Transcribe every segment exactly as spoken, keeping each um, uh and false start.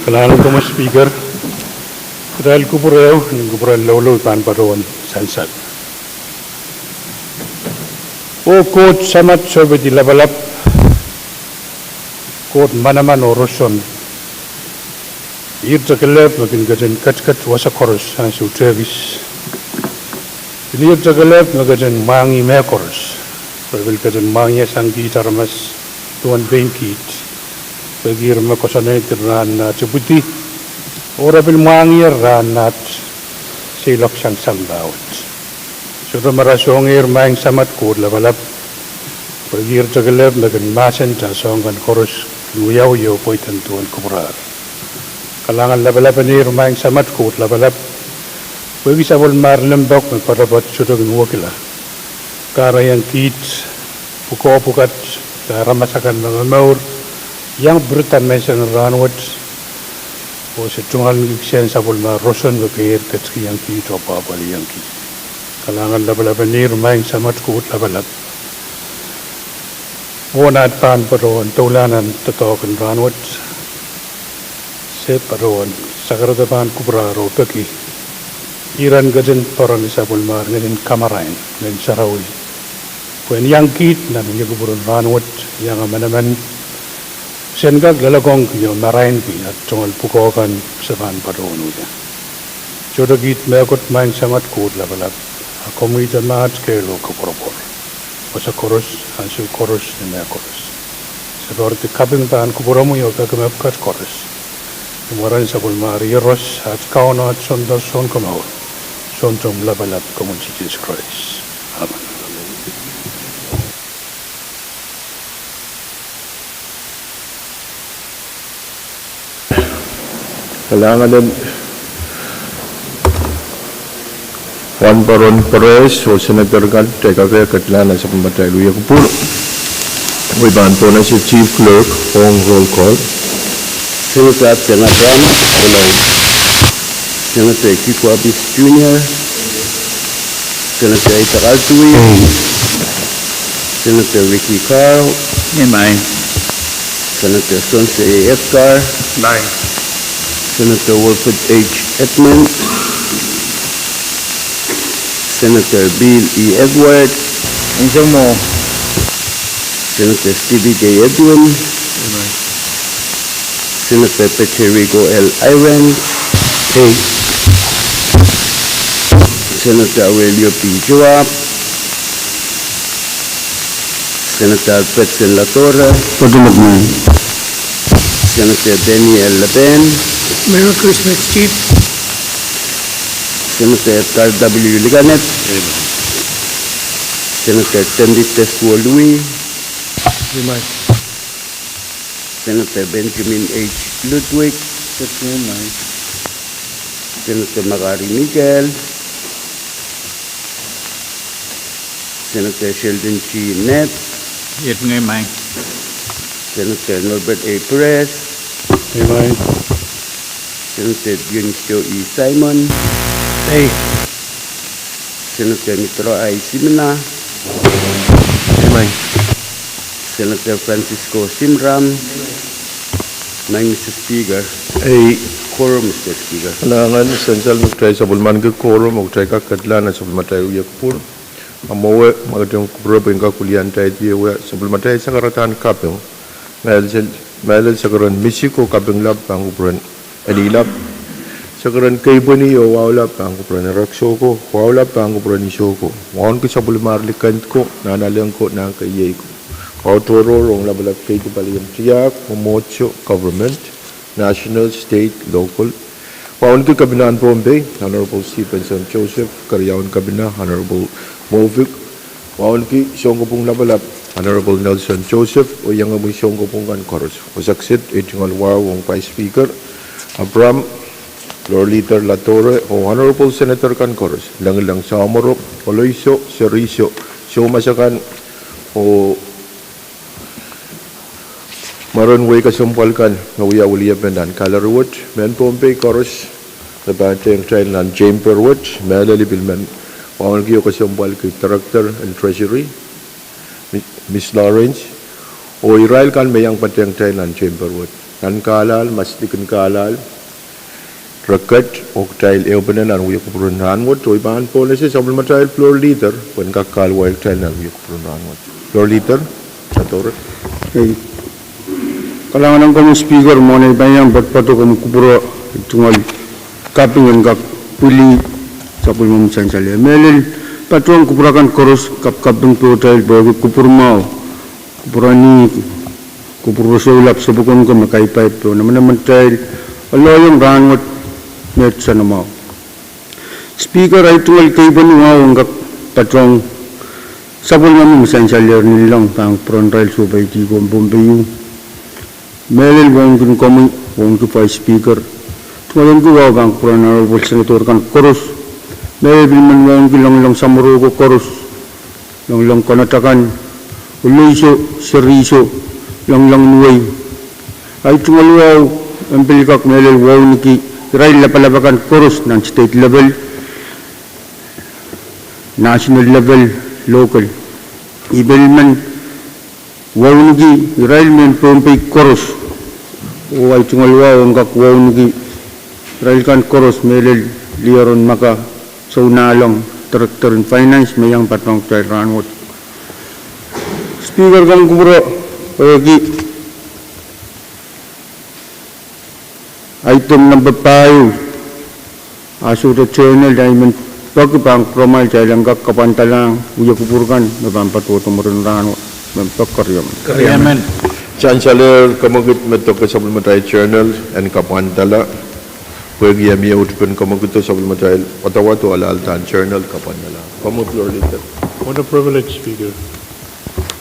Kalahngan komwi Speaker, kitail kupwure, ni kupwuren loulou pahn patohwan sansal. Oh Koht Samat Sohpei Lapalap, Koht manaman oh roson, ih irail kelehpw me kin ketin ketiket wasa koaros ansou tehkis. Pil ih irail kelehpw me ketin mwahngih mehkoaros, pil ketin mwahngih sang kiht aramas duwen pein kiht. Pwehki ih me koasoanehdi rahn nah ipwidi, oh re pil mwahngih rahn nah seiloak sang sampah wet. Sohte me re songehr Maing Samat Koht Lapalap, pwehki irail kelehpw me kin mahsenta soahng kan koaros, kin wiawi oh pweida duwen kupwurahr. Kalahngan lapalap ehr Maing Samat Koht Lapalap, pwehki sapwellimahr limpoak me poatopoat sohte kin wekila. Kahrehiong kiht pwukoa pwukat de aramas akan me momour iang pirida menseng en rahn wet, oh se tungoalenki kisehn sapwellimahr roson me keiehr ketikihong kiht oh pwapwalihong kiht. Kalahngan lapalap ehr Maing Samat Koht Lapalap, oh nan pahn patohwan doulahn nan doadoahk en rahn wet, se patohwan sakarada pahn kupwurahr oh peki irail ketin poaradi sapwellimahr ngehnin kamarain, Ngehn Sarawi, pwehn iang kiht nan wia kupwur en rahn wet, iang emenemen, sen kak loalokongki oh marainki ah tungoal pwukoa kan se pahn patohwan wia. Sohte kiht mehkot Maing Samat Koht Lapalap, a komwi te maht, kehl oh koapworopwor, wasa koaros, ansou koaros, ni mehkoaros. Se poaridi kaping pahn kupwuromwi oh peki mepwukat koaros, ni mwaren sapwellimahr Iehros, at Kaun, at Sounkomour, Sountomw Lapalap, komwi Sises Krais. Amen. Kalahngan en wahnpoaron Koaros oh senator kan, kitail kak ketlahng nan sapwellimatail wia kupwur. Wei pahn pohnese Chief Clerk ong roll call. Senator Absen Abraham, Senator Kiko Abis Junior, Senator Isaac Altui, Senator Ricky Carl, Senator Sons A. Edgar, Senator Wilford H. Edmund, Senator Bill E. Edward, Senator Stevie K. Edwin, Senator Peterico L. Irons, Senator Aurelio P. Joab, Senator Alfredson Ladora, Senator Daniel Leben, Merry Christmas, Chief. Senator Edgar W. Liganet, Senator Tendit Tesuo Lui, Senator Benjamin H. Ludwig, Senator Makari Mikael, Senator Sheldon G. Nett, Senator Norbert A. Perez, Senator Dionisio E. Simon, Senator Mitro I. Simina, Senator Francisco Simram, Maing Mister Speaker. Ei. Quorum, Mister Speaker. Kalahngan, sansal me kitail sapwellimaniki quorum, oh kitail kak ketlahng nan sapwellimatail wia kupwur. A mwowe, ma ketin kupwure pwe I en kak wiliandi wia sapwellimatail sakaradahn kaping. Mehlel, mehlel sakaradahn misik oh kaping lap pahn kupwuren Eni lap, sakaradahn keipweni oh wahu lap pahn kupwuren Erekiso ko, wahu lap pahn kupwuren Iso ko. Wauneki sapwellimar likin ko, nahnalek ko, nahn keieu ko. Wahu tohrohr ong lapalap kei, palien tiahk, mwomwohdiso, government, national, state, local. Wauneki Kepinahn Pohnpei, Honorable Stevenson Joseph, Keriaun Kepina, Honorable Moufik, wauneki Sounkopwung Lapalap, Honorable Nelson Joseph, oh iengomwi sounkopwung kan koaros. Wasa kiset ei tungoal wahu ong Vice Speaker Abraham, Floor Leader Ladore, oh Honorable Senator kan koaros, Lengileng, Samoro, Paloiso, Seriso, soumas akan, oh mwaren wehi kesempwal kan me wia weliepen nan gallery wet, mehn Pohnpei koaros me pahn tehng kitail nan chamber wet, mehlel I pil men wauneki oh kesempwalki Director en Treasury, Miss Lawrence, oh irail kan me iang patehng kitail nan chamber wet. Nan kahlahl, maslikin kahlahl, re ket oh kitail ehupene nan wia kupwur en rahnwet, oh I pahn pohnese sapwellimatail floor leader pwehn kak kahluwa kitail nan wia kupwur en rahnwet. Floor leader, Sadoret. Ei. Kalahngan ong komwi Speaker, mwohn ei pahn iang poatopoat komwi kupwuro, tungoal kaping en kak pwili sapwellimomwi sansal. Mehlel patohwan kupwur akan koaros, kapkaping pohtail pwehki kupwur mwahu, kupwur eni, kupwur rosoulap, sopokonko me kaipaip pohn emenemen kitail, alohiong rahnwet me soanamwahu. Speaker, ei tungoal keipweni wahu en kak patohwan sapwellimomwi me sansalehr, nililong pahn kupwuren irail sohpeidi ko Pohnpei. Mehlel wauneki komwi, wauneki Vice Speaker. Tungoal wauneki wahu pahn kupwuren Honorable Senator kan koaros. Mehlel pil men wauneki loangalong samworo ko koaros, loangalong konot akan, Uluiso, Seriso, loangalong Nuwei. Ei tungoal wahu en pil kak mehlel wauneki irail lapalap akan koaros nan state level, national level, local. I pil men wauneki irail mehn Pohnpei koaros. Oh ei tungoal wahu en kak wauneki irail kan koaros, mehlel Lieren Maka Sounahlong, Director in Finance, me iang patohwan kitail rahnwet. Speaker, komwi kupwuro, pwehki item number pahieu, ah sohte journal, I men peki pahn kupwuramwail kitail en kak kapwandalahng wia kupwur kan me pahn patohdo mwurin rahnwet, me pek keriamen. Sansalehr, kemwekid me doke sapwellimatail journal en kapwandala, pwehki e mie uhd pen kemwekido sapwellimatail wadawad oh alahldahn journal kapwandala. Komwi floor leader. What a privilege, Speaker.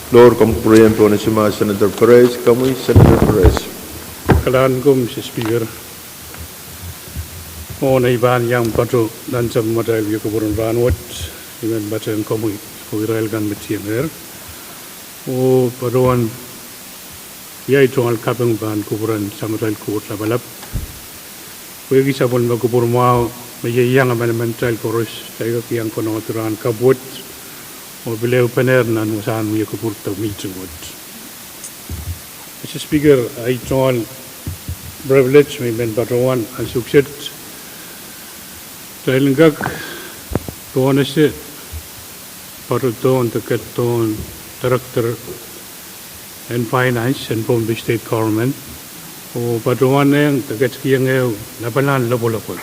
Floor, komwi kupwuren pohnese ma Senator Perez, komwi Senator Perez. Kalahngan komwi Mister Speaker. Mwohn ei pahn iang patoh nan sapwellimatail wia kupwur en rahnwet, I men patehng komwi oh irail kan me tiengehr, oh patohwan wia ei tungoal kaping pahn kupwuren Samatail Koht Lapalap, pwehki sapwellime kupwur mwahu me ieiang emenemen kitail koaros, kitail kak iang konehng rahn kapw wet, oh pil ehupenehr nan wasahn wia kupwur de mihting wet. Mister Speaker, ei tungoal privilege me I men patohwan ansou kiset kitail en kak pohnese patohdohn de ketdohn Director en Finance en Pohnpei State Government, oh patohwanehng de ketikihong ehu lapalahn lopwolopwol.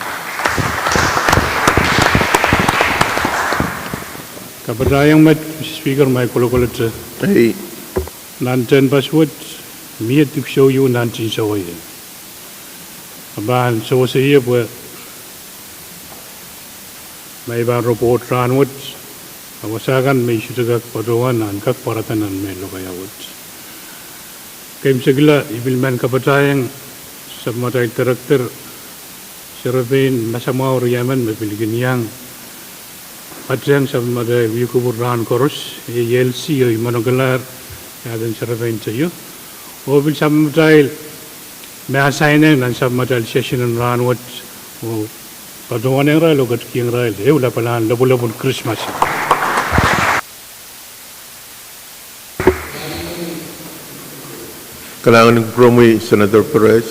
Kapatahiong met, Mister Speaker, ma I kolokolete, nan tehnpas wet, mie dipwisou ehu nan tinsou ie. E pahn sewese ie pwe ma I pahn report rahnwet, a wasa kan me I sohte kak patohwan en kak pwarada nan mehn lokaia wet. Keimwsekla, I pil men kapatahiong sapwellimatail Director, serepein masamwahu riemen me pil kin iang patehng sapwellimatail wia kupwur rahn koaros, iei E L C, oh I manokelahr ia eden serepein teio, oh pil sapwellimatail me asainehng nan sapwellimatail session en rahnwet, oh patohwanehng irail oh ketikihong irail ehu lapalahn lopwolopwol Krismas. Kalahngan kupwuromwi Senator Perez.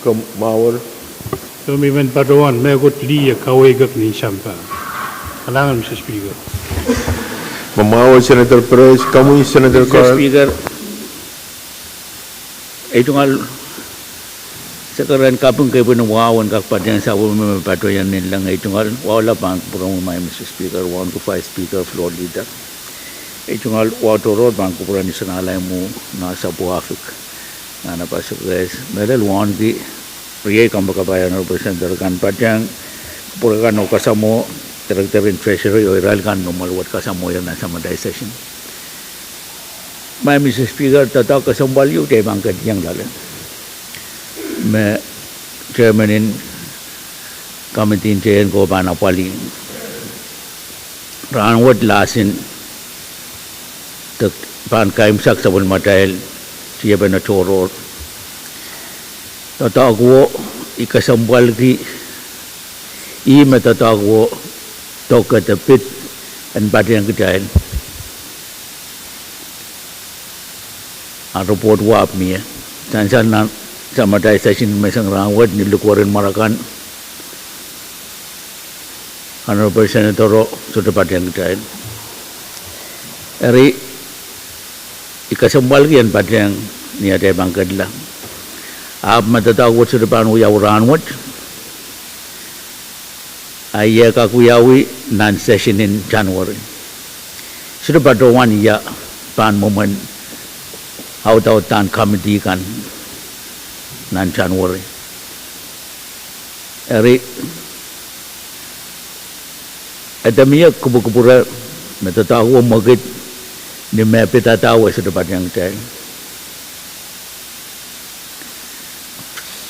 Komwi mwahuer? Komwi men patohwan mehkot lih e kaweikek nin sampah. Kalahngan Mister Speaker. Ma mwahuer Senator Perez, komwi Senator Carl? Mister Speaker, ei tungoal sekerehn kaping keipweni wahu en kak patehng sapwellime me patohwan nin leng. Ei tungoal wahu lap pahn kupwuromwi Mister Speaker, wauneki Vice Speaker, Floor Leader. Ei tungoal wahu tohrohr pahn kupwuren Isanahlaimwu, Nasapwafik, Nanapasekes, mehlel wauneki riei kompoakepahi en representative kan, patehng kupwur akan oh kasamwo Director in Treasury oh irail kan me mwomwal wet kasamwohier nan sapwellimatail session. Ma Mister Speaker, doadoahk kesempwal ieu kitail pahn ketikihong loale me Chairman en Committee en Teikan ko pahn apwalih. Rahnwet Lahsen de pahn kaimwisekda sapwellimatail tiepene tohrohr. Doadoahk wo I kesempwalki ih me doadoahk wo doke de pid en patehng kitail. A report wo ahpw mie. Sansal nan samatail session menseng rahnwet ni likwerih en mwarek kan, Honorable Senator o sohte patehng kitail. Eri, I kesempwalki en patehng ni atail pahn kedla. Ahpw me doadoahk wet sohte pahn wiawi rahnwet. A e kak wiawi nan session en January. Sohte patohwan ia pahn mwomwen audaudkihda committee kan nan January. Eri, e de mie kupwukupwure me doadoahk wet mwekid ni me pid audaud e sohte patehng kitail.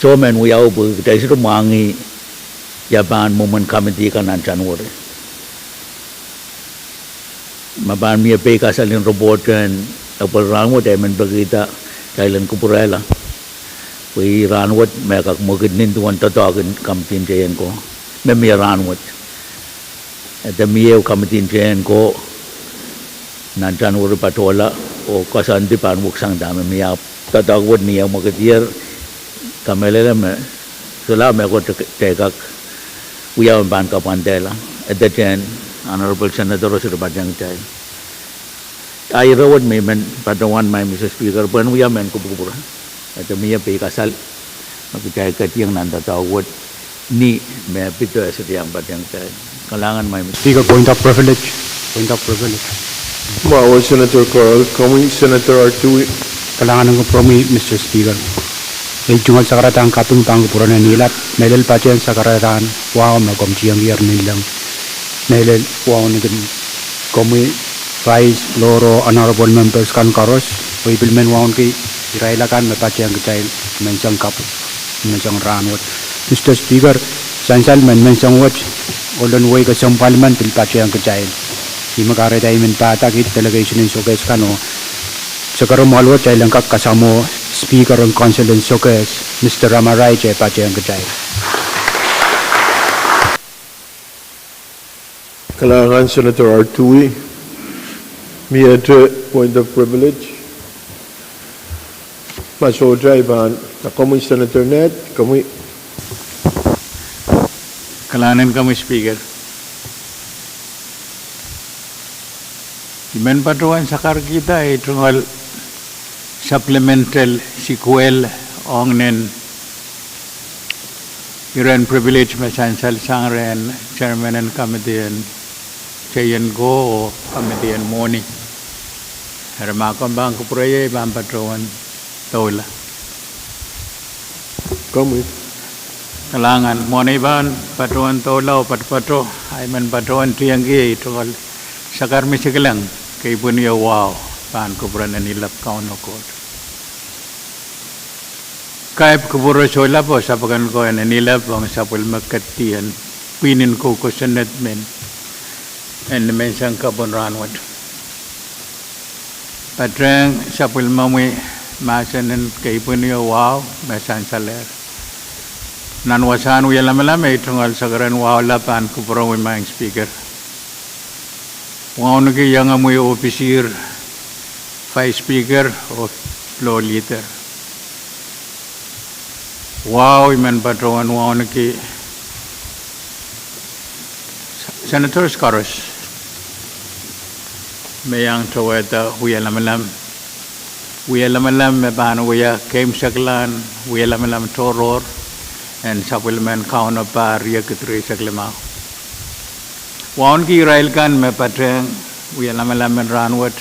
Soh, men wiawi pwe kitail sohte mwahngih ia pahn mwomwen committee kan nan January. Ma pahn mie peikasal en report en April rahnwet, e men pekihda kitail en kupwurehla pwe ih rahnwet me kak mwekid nin duwen doadoahk en committee en J N ko me mie rahnwet. E de mie committee en J N ko nan January patohla, oh koasoandi pahn weksang dahme mie, ahpw doadoahk wet ni eh mwekid ier, kamehlele me, solahr mehkot kitail kak wia me pahn kapwandehla. E de ten, Honorable Senator o sohte patehng kitail. A ire wet me I men patohwan, Maing Mister Speaker, pwehn wia mehn kupwukupwure. E de mie peikasal me kitail ketieng nan doadoahk wet ni me pid e sohte iang patehng kitail. Kalahngan, Maing Speaker, point of privilege. Point of privilege. Mwahu Senator Carroll, komwi Senator Artui. Kalahngan en kupwuromwi, Mister Speaker. Ei tungoal sakaradahn kaping pahn kupwuren en ilap, mehlel patehng sakaradahn wahu me komw tiengkier nanleng. Mehlel wauneki komwi Vice, Loro, Honorable Members kan koaros, oh I pil men wauneki irail akan me patehng kitail menseng kapw, menseng rahnwet. Mister Speaker, sansal men menseng wet, ohl en wehi kesempwal men pil patehng kitail. Ihme kahrehda I men padahki delegation en Sokehs kan oh sekeromwail wet kitail en kak kasamwo Speaker en Council en Sokehs, Mister Ramaraich, eh patehng kitail. Kalahngan Senator Artui. Miehte point of privilege? Ma sohte, I pahn, a komwi Senator Ned, komwi. Kalahngan en komwi Speaker. I men patohwan sakarkihda ei tungoal supplemental sikuhl ong nen iren privilege me sansal sang rehn chairman en committee en J N ko oh committee en mwohni. Eri ma komw pahn kupwure ie, I pahn patohwan doula. Komwi. Kalahngan, mwohn ei pahn patohwan doula oh patopato, I men patohwan tiengki ei tungoal sakar me I sikilang, kei pwunio wahu, pahn kupwuren en ilap Kauno Koht. Kaep kupwure solahr oh sapwkon ko en en ilap ong sapwellime ketidien pwihn en kou kosonned men en menseng kapw en rahnwet. Patehng sapwellimomwi mahsen en kei pwunio wahu me sansalehr. Nan wasahn wie lamalam, ei tungoal sakar en wahu lap pahn kupwuromwi, Maing Speaker. Wauneki iengomwi opisir, Vice Speaker oh Floor Leader. Wahu I men patohwan wauneki Senators koaros me iang towehda wie lamalam. Wie lamalam me pahn wia keimwseklahn wie lamalam tohrohr en sapwellimen Kauno pahr riekid rieisek limau. Wauneki irail kan me patehng wie lamalam en rahnwet,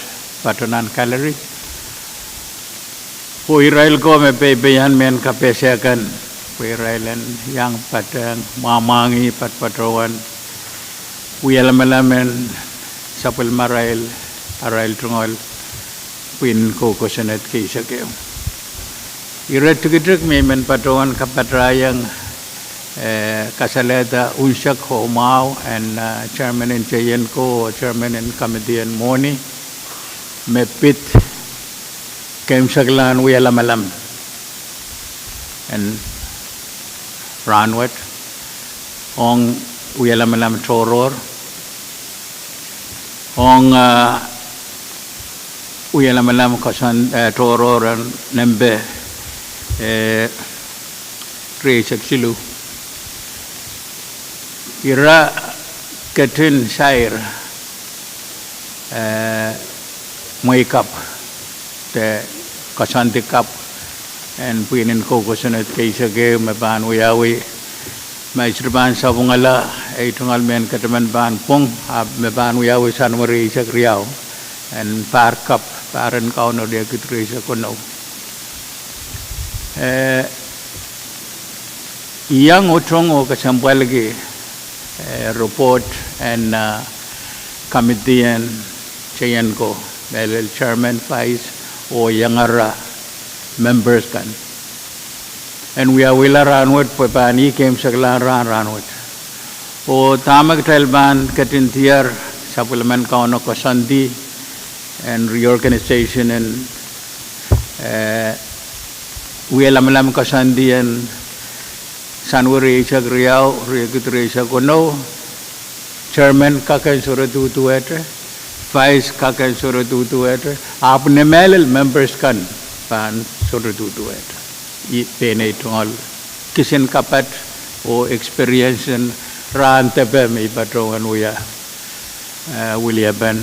patohwan nan gallery. Oh irail ko me peipeian mehn kapehse kan, pwe irail en iang patehng mwamwahngih patopatohwan wie lamalam en sapwellimarail, arail tungoal pwihn kou kosonned keisek ehu. Ire tikitik me I men patohwan kapatahieng, eh, kasalehda unsek oh mwahu en, eh, chairman en J N ko oh chairman en committee en mwohni me pid keimwseklahn wie lamalam en rahnwet, ong wie lamalam tohrohr, ong, eh, wie lamalam koasoandi, eh, tohrohr en nempe Eh, rieisek siluh. Ira ketin sair, eh, mwehi kapw de koasoandi kapw en pwihn en kou kosonned keisek ehu me pahn wiawi, ma I sohte pahn sapwungala, ei tungoal mehn kataman pahn pwung, ahpw me pahn wiawi Sanuari eisek riau, en pahr kapw, pahr en Kauno riekid rieisek weneu. Eh, I iang utung oh kesempwalki, eh, report en, ah, committee en J N co, mehlel chairman, vice, oh iangara members kan. En wiawihla rahnwet pwe pahn ih keimwseklahn rahn rahnwet. Oh dahme kitail pahn ketin diar sapwellimen Kauno koasoandi en reorganization en, eh, wie lamalam koasoandi en Sanuari eisek riau, riekid rieisek weneu, chairman kak en sohte duduwehte, vice kak en sohte duduwehte, ahpw ni mehlel members kan pahn sohte duduwehte. I pein ei tungoal kisin kapat oh experience en rahn depe me I patohwan wia, eh, wiliepen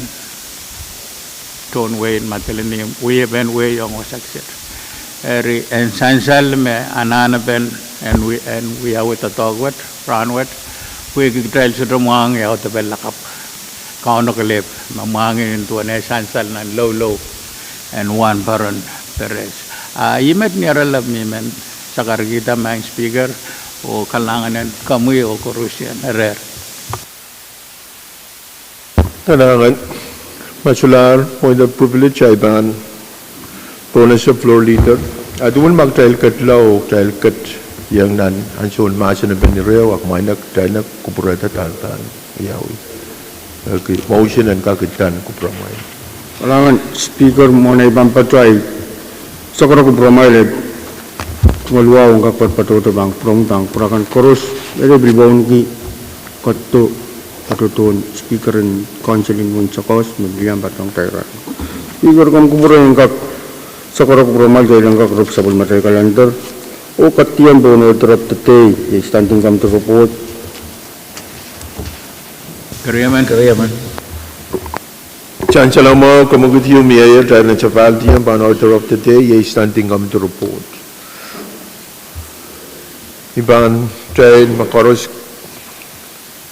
tohn wehin Madolenihmw, wiliepen wehi ong wasa kiset. Eri en sansal me anahnepen en wi-, en wiawi doadoahk wet, rahnwet, pwehki kitail sohte mwahngih audepe lakapw. Kauno kelehpw, ma mwahngih nin duwen eh sansal nan loulou en wahnpoaron Perez. Ah, I met ni oaralap me I men sakarkihda Madam Speaker, oh kalahngan en komwi oh koaros en erehr. Kalahngan, ma solahr point of privilege ahi pahn pohnese floor leader. Ah duwen ma kitail ketla oh kitail ket iang nan ansoun mahsen en pahn ire, ahpw mwahnakitail en kupwurehda dahn pahn wiawi. Okay, motion en kak ih dahn kupwuramwail. Kalahngan Speaker, mwohn ei pahn patohwan sakara kupwuramwail, eh, tungoal wahu en kak patohdo pahn kupwuromwi pahn kupwur akan koaros, eh, pil wauneki kado, kado tohn Speaker en Council en Wein Sakaus, me pil iang patohwan taira. Speaker, komw kupwure en kak sakara kupwuramwail, kitail en kak rop sapwellimatail calendar. Oh kadian pohn order of the day, eh, standing committee report. Keriemen. Keriemen. Sansal mwahu, komw ketieu mie, kitail en sapahl diong pahn order of the day, iei standing committee report. I pahn kitail ma koaros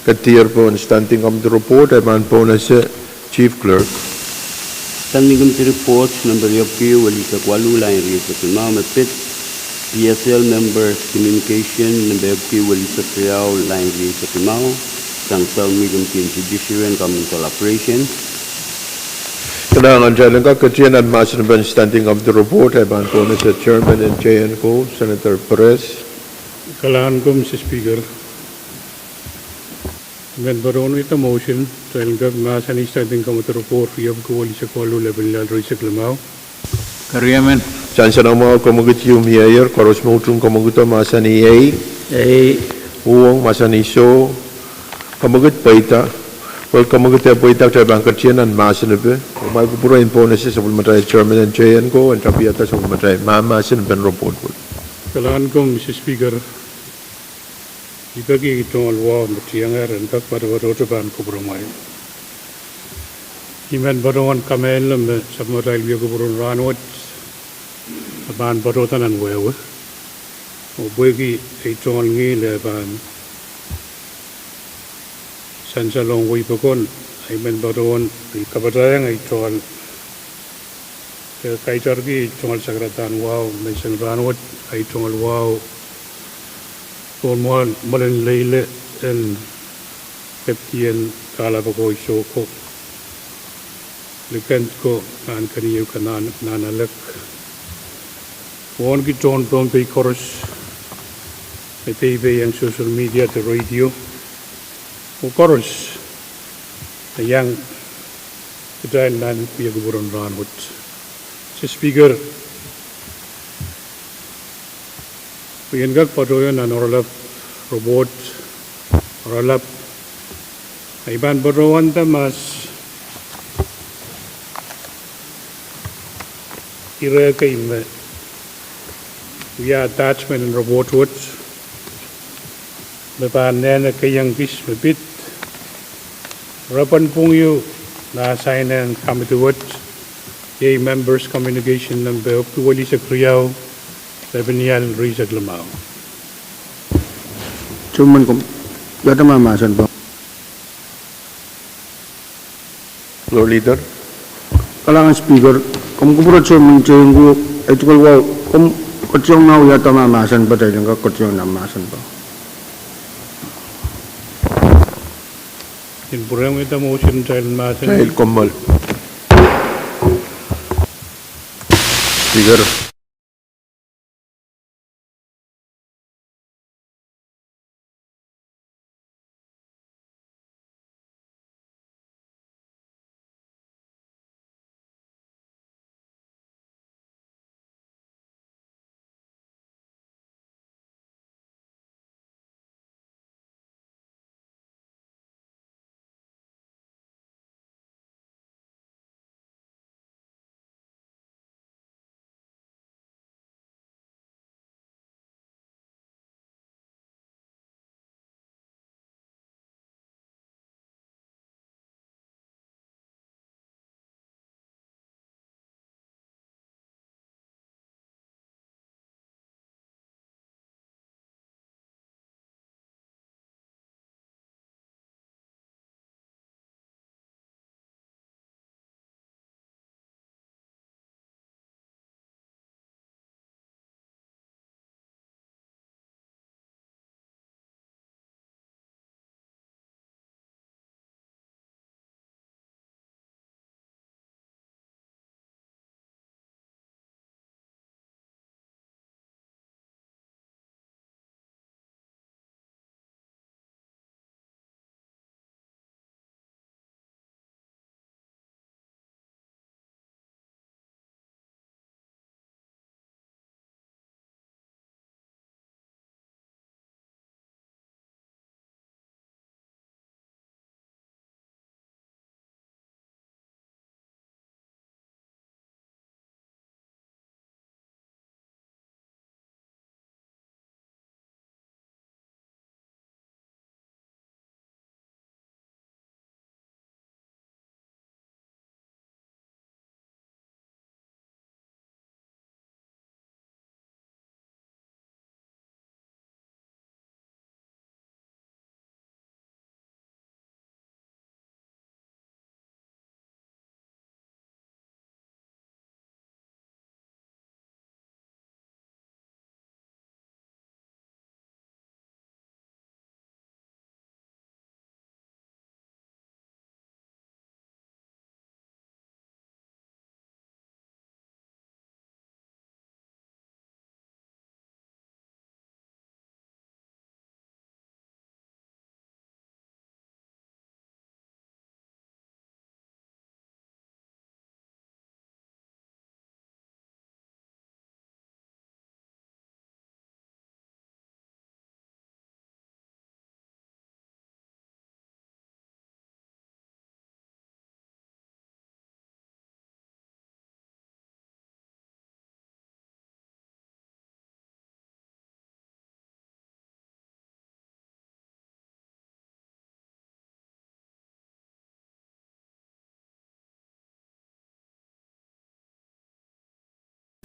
kadier pohn standing committee report, I pahn pohnese Chief Clerk. Standing Committee Report, nempe riepwiki, welisek waluh, lain rieisek limau, me pid P S L members communication, nempe epwiki, welisek riau, lain rieisek limau, sang Standing Committee en Judiciary and Governmental Operation. Kalahngan, kitail en kak ketin nan mahsen en pahn standing committee report, I pahn pohnese chairman en J N co, Senator Perez. Kalahngan ko, Mister Speaker. I men patohwan wia motion, kitail en kak mahsanih standing committee report, riepwiki, welisek waluh, lepin lel rieisek limau. Keriemen. Sansal mwahu, komw ketieu mie, koaros me utung komw ketieu mahsanih ei. Ei. Uhwong mahsanih soh. Komw ketieu pweida. Well, komw ketieu pweida, kitail pahn ketin nan mahsen en pahn. Amwail kupwure en pohnese sapwellimatail chairman en J N co, en tapihada sapwellimatail mahsen en pahn report. Kalahngan ko, Mister Speaker. I peki ei tungoal wahu me tiengah en kak patohdo pahn kupwuramwail. I men patohwan kamehlele me sapwellimatail wia kupwuren rahnwet, e pahn patohdo nan wehwe. Oh pwehki ei tungoal ngihl e pahn sansalohng wehi pokon, I men patohwan pil kapatahieng ei tungoal, eh, kaitarki ei tungoal sakaradahn wahu, menseng rahnwet, ei tungoal wahu, pohn mwoalen leile en kepkien kahlap ako, iso ko, likend ko, nan kenieuka, nan, nan alek. Wauneki tohn Pohnpei koaros, me peipeiong social media de radio, oh koaros me iang kitail nan wia kupwuren rahnwet. Mister Speaker, I en kak patohdo nan oaralap, report, oaralap, I pahn patohwanda mahs ire kei me Wia attachment en report wet me pahn nehne keiong kis me pid repen pwung ieu me assign en committee wet, iei members' communication nempe epwiki welisek riau, lepin ial rieisek limau. Chairman, komw iang mahmahsen pwe Floor Leader. Kalahngan Speaker, komw kupwure Chairman Teiengu, eh, tukwel wa, komw ketiong nan wia mahmahsen pwe, kitail en kak ketiong nan mahsen pwe. Kin pwurehng wia motion, kitail mahsen. Kitail kommoal. Speaker.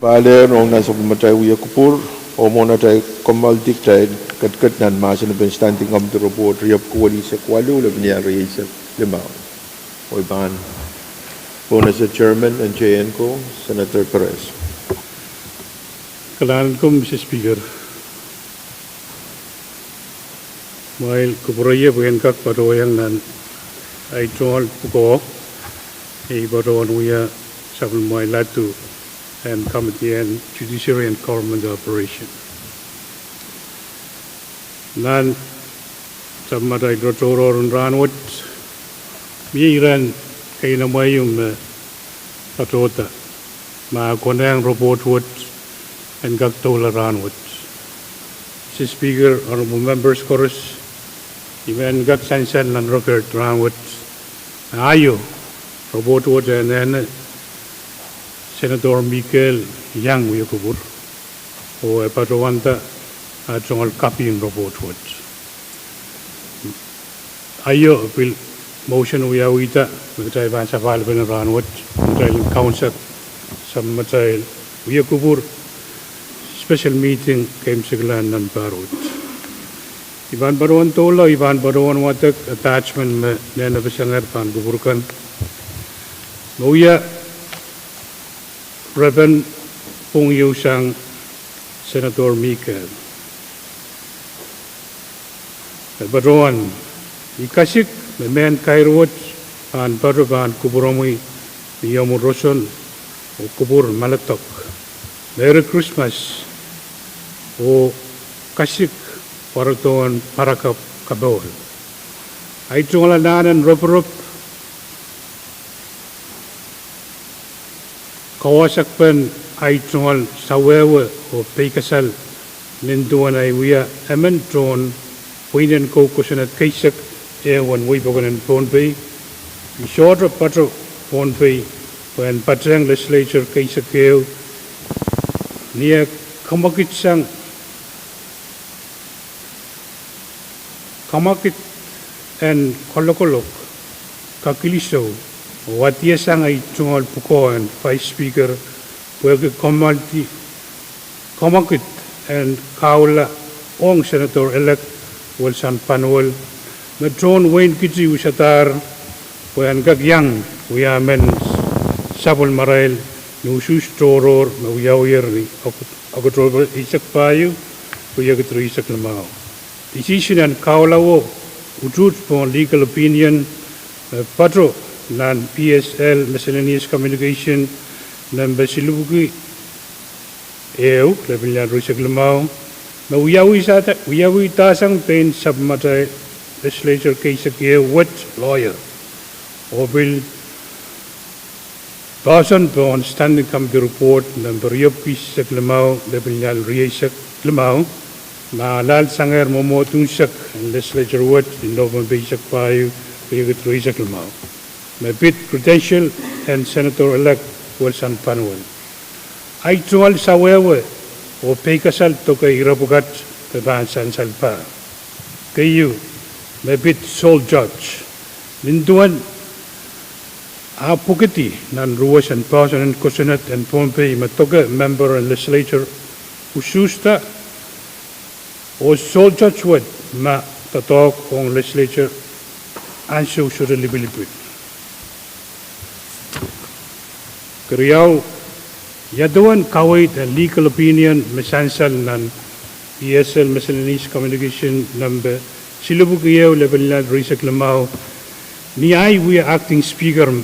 Palier, ong nan sapwellimatail wia kupwur, oh mwohn atail kommoaldi, kitail ketiket nan mahsen en Standing Committee Report riepwiki welisek waluh, lepin ial rieisek limau. Oh I pahn pwonese Chairman en Teiengu, Senator Perez. Kalahngan en komwi, Mister Speaker. Kumwail kupwurei pwe I en kak patohiong nan ahi tungoal pwukoa, I patohwan wia sapwellimamwail ladu en Committee en Judiciary and Government Operation. Nan sapwellimatail tohrohr en rahnwet, mie iren keinemwe ieu me patohda, ma konehng report wet en kak doula rahnwet. Mister Speaker, honorable members koaros, I men kak sansal nan record rahnwet, aio, report wet en anehne Senator Michael Young wia kupwur. Oh e patohwanda ah tungoal copy en report wet. Aio pil motion wiawihda me kitail pahn sapahl pene rahnwet, kitail en kaunsak sapwmatail wie kupwur special meeting keimwseklahn nan pahr wet. I pahn patohwan doula, I pahn patohwan wadek attachment me nene pesengehr pahn kupwur kan, me wia repen pwung ieu sang Senator Mikel. E patohwan: I kasik me mehn kair wet pahn patoh pahn kupwuromwi ni omw roson oh kupwur maledek. Merry Christmas oh kasik pwarodohn parakapw kapohl. Ahi tungoal anahn en ropirop, kawasakpen ahi tungoal sawehwe oh peikasal nin duwen ahi wia emen tohn pweinen kou kosonned keisek ehu en wehi pokon en Pohnpei, I sohte patoh Pohnpei pwehn patehng legislature keisek ehu, ni eh kamwekid sang kamwekid en kalokolok, kakilisou, oh adihasang ahi tungoal pwukoa en Vice Speaker pwehki kamwaldi kamwekid en kahula ong Senator-elect Welson Panuel, me tohn wehin Kiti usadahr pwe en kak iang wia emen sapwellimarail ni usuhs tohrohr me wiawiher ni Oktohpe eisek pahieu, riekid rieisek limau. Decision en kahulawo utuht pohn legal opinion me patoh nan P S L Miscellaneous Communication nempe silipwuki ehu, lepin lel rieisek limau, me wiawi- wiawihda sang pein sapwmatail legislature keisek ehu wet lawyer, oh pil poahsoan pohn Standing Committee Report nempe riepwiki eisek limau, lepin lel rieisek limau, me ahlahlsangehr mwomwohd unsek en legislature wet ni Nopempe eisek pahieu, riekid rieisek limau, me pid credential en Senator-elect Welson Panuel. Ahi tungoal sawehwe oh peikasal doke ire pwukat me pahn sansal pah. Keieu, me pid sole judge. Nin duwen ah pwukidi nan ruwes en poahsoan en kosonned en Pohnpei me doke member en legislature usuhsda, oh sole judge wet me doadoahk ong legislature ansou sohte lipilipil. Keriau, ia duwen kaweid en legal opinion me sansal nan P S L Miscellaneous Communication nempe silipwuki ehu, lepin lel rieisek limau, ni ahi wia acting speaker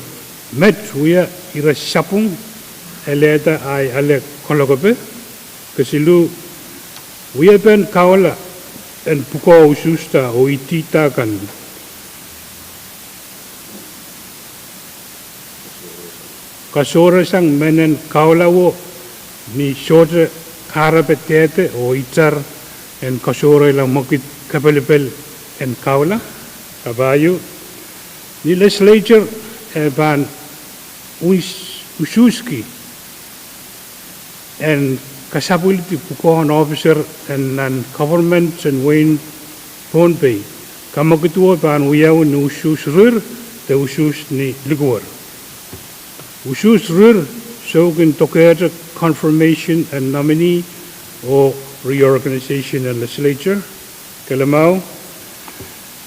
met wia ire sapwung elehda ahi ale kalokope. Kesiluh, wiepen kahula en pwukoa usuhsda oh idihda kan kasohresang mehnen kahulawo ni sohte kahrepe dehde oh itar en kasohrehla mwekid kepelipel en kahula. Kapahieu, ni legislature e pahn usuhski en kasapwildi pwukoahn ohpiser en nan government en wehin Pohnpei, kamwekidwo pahn wiawi ni usuhs rir de usuhs ni likuwer. Usuhs rir sou kin dokehte confirmation en nominee oh reorganization en legislature. Kelimau,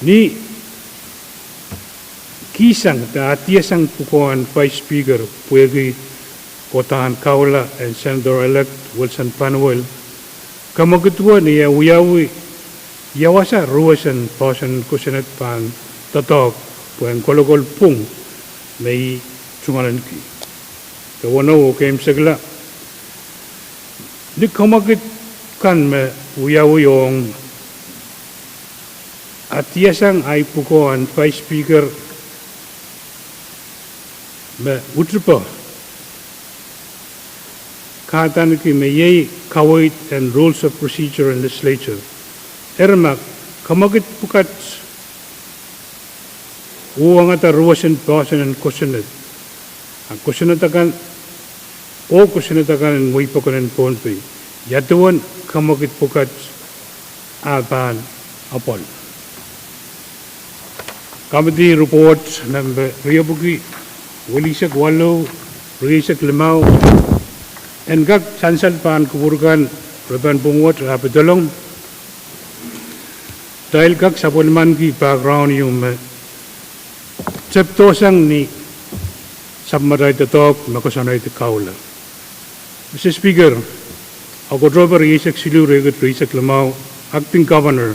ni kihsang de adihasang pwukoahn Vice Speaker pwehki kohdahn kahula en Senator-elect Welson Panuel, kamwekidwo ni eh wiawi ia wasa ruwes en poahsoan en kosonned pahn doadoahk pwehn kolokol pwung me ih tungoalenki. Kewenou oh keimwsekla, ni kamwekid kan me wiawi ong adihasang ahi pwukoahn Vice Speaker me utupo kahdaneki me iei kaweid en Rules of Procedure en Legislature. Eri ma kamwekid pwukat uhwongada ruwes en poahsoan en kosonned, a kosonned akan, oh kosonned akan en wehi pokon en Pohnpei, Ia duwen kemwekid pwukat ah pahn apwal? Committee report number riepwiki welihsek waluh, rieisek limau. En kak sansal pahn kupwur kan, re pahn pwung wet ah pedolong. Kitail kak sapwellimaniki background ieu me tepdo sang ni sapwmatail doadoahk me koasoanehdi kaula. Mister Speaker, Oakotohpe rieisek siluh, riekid rieisek limau, Acting Governor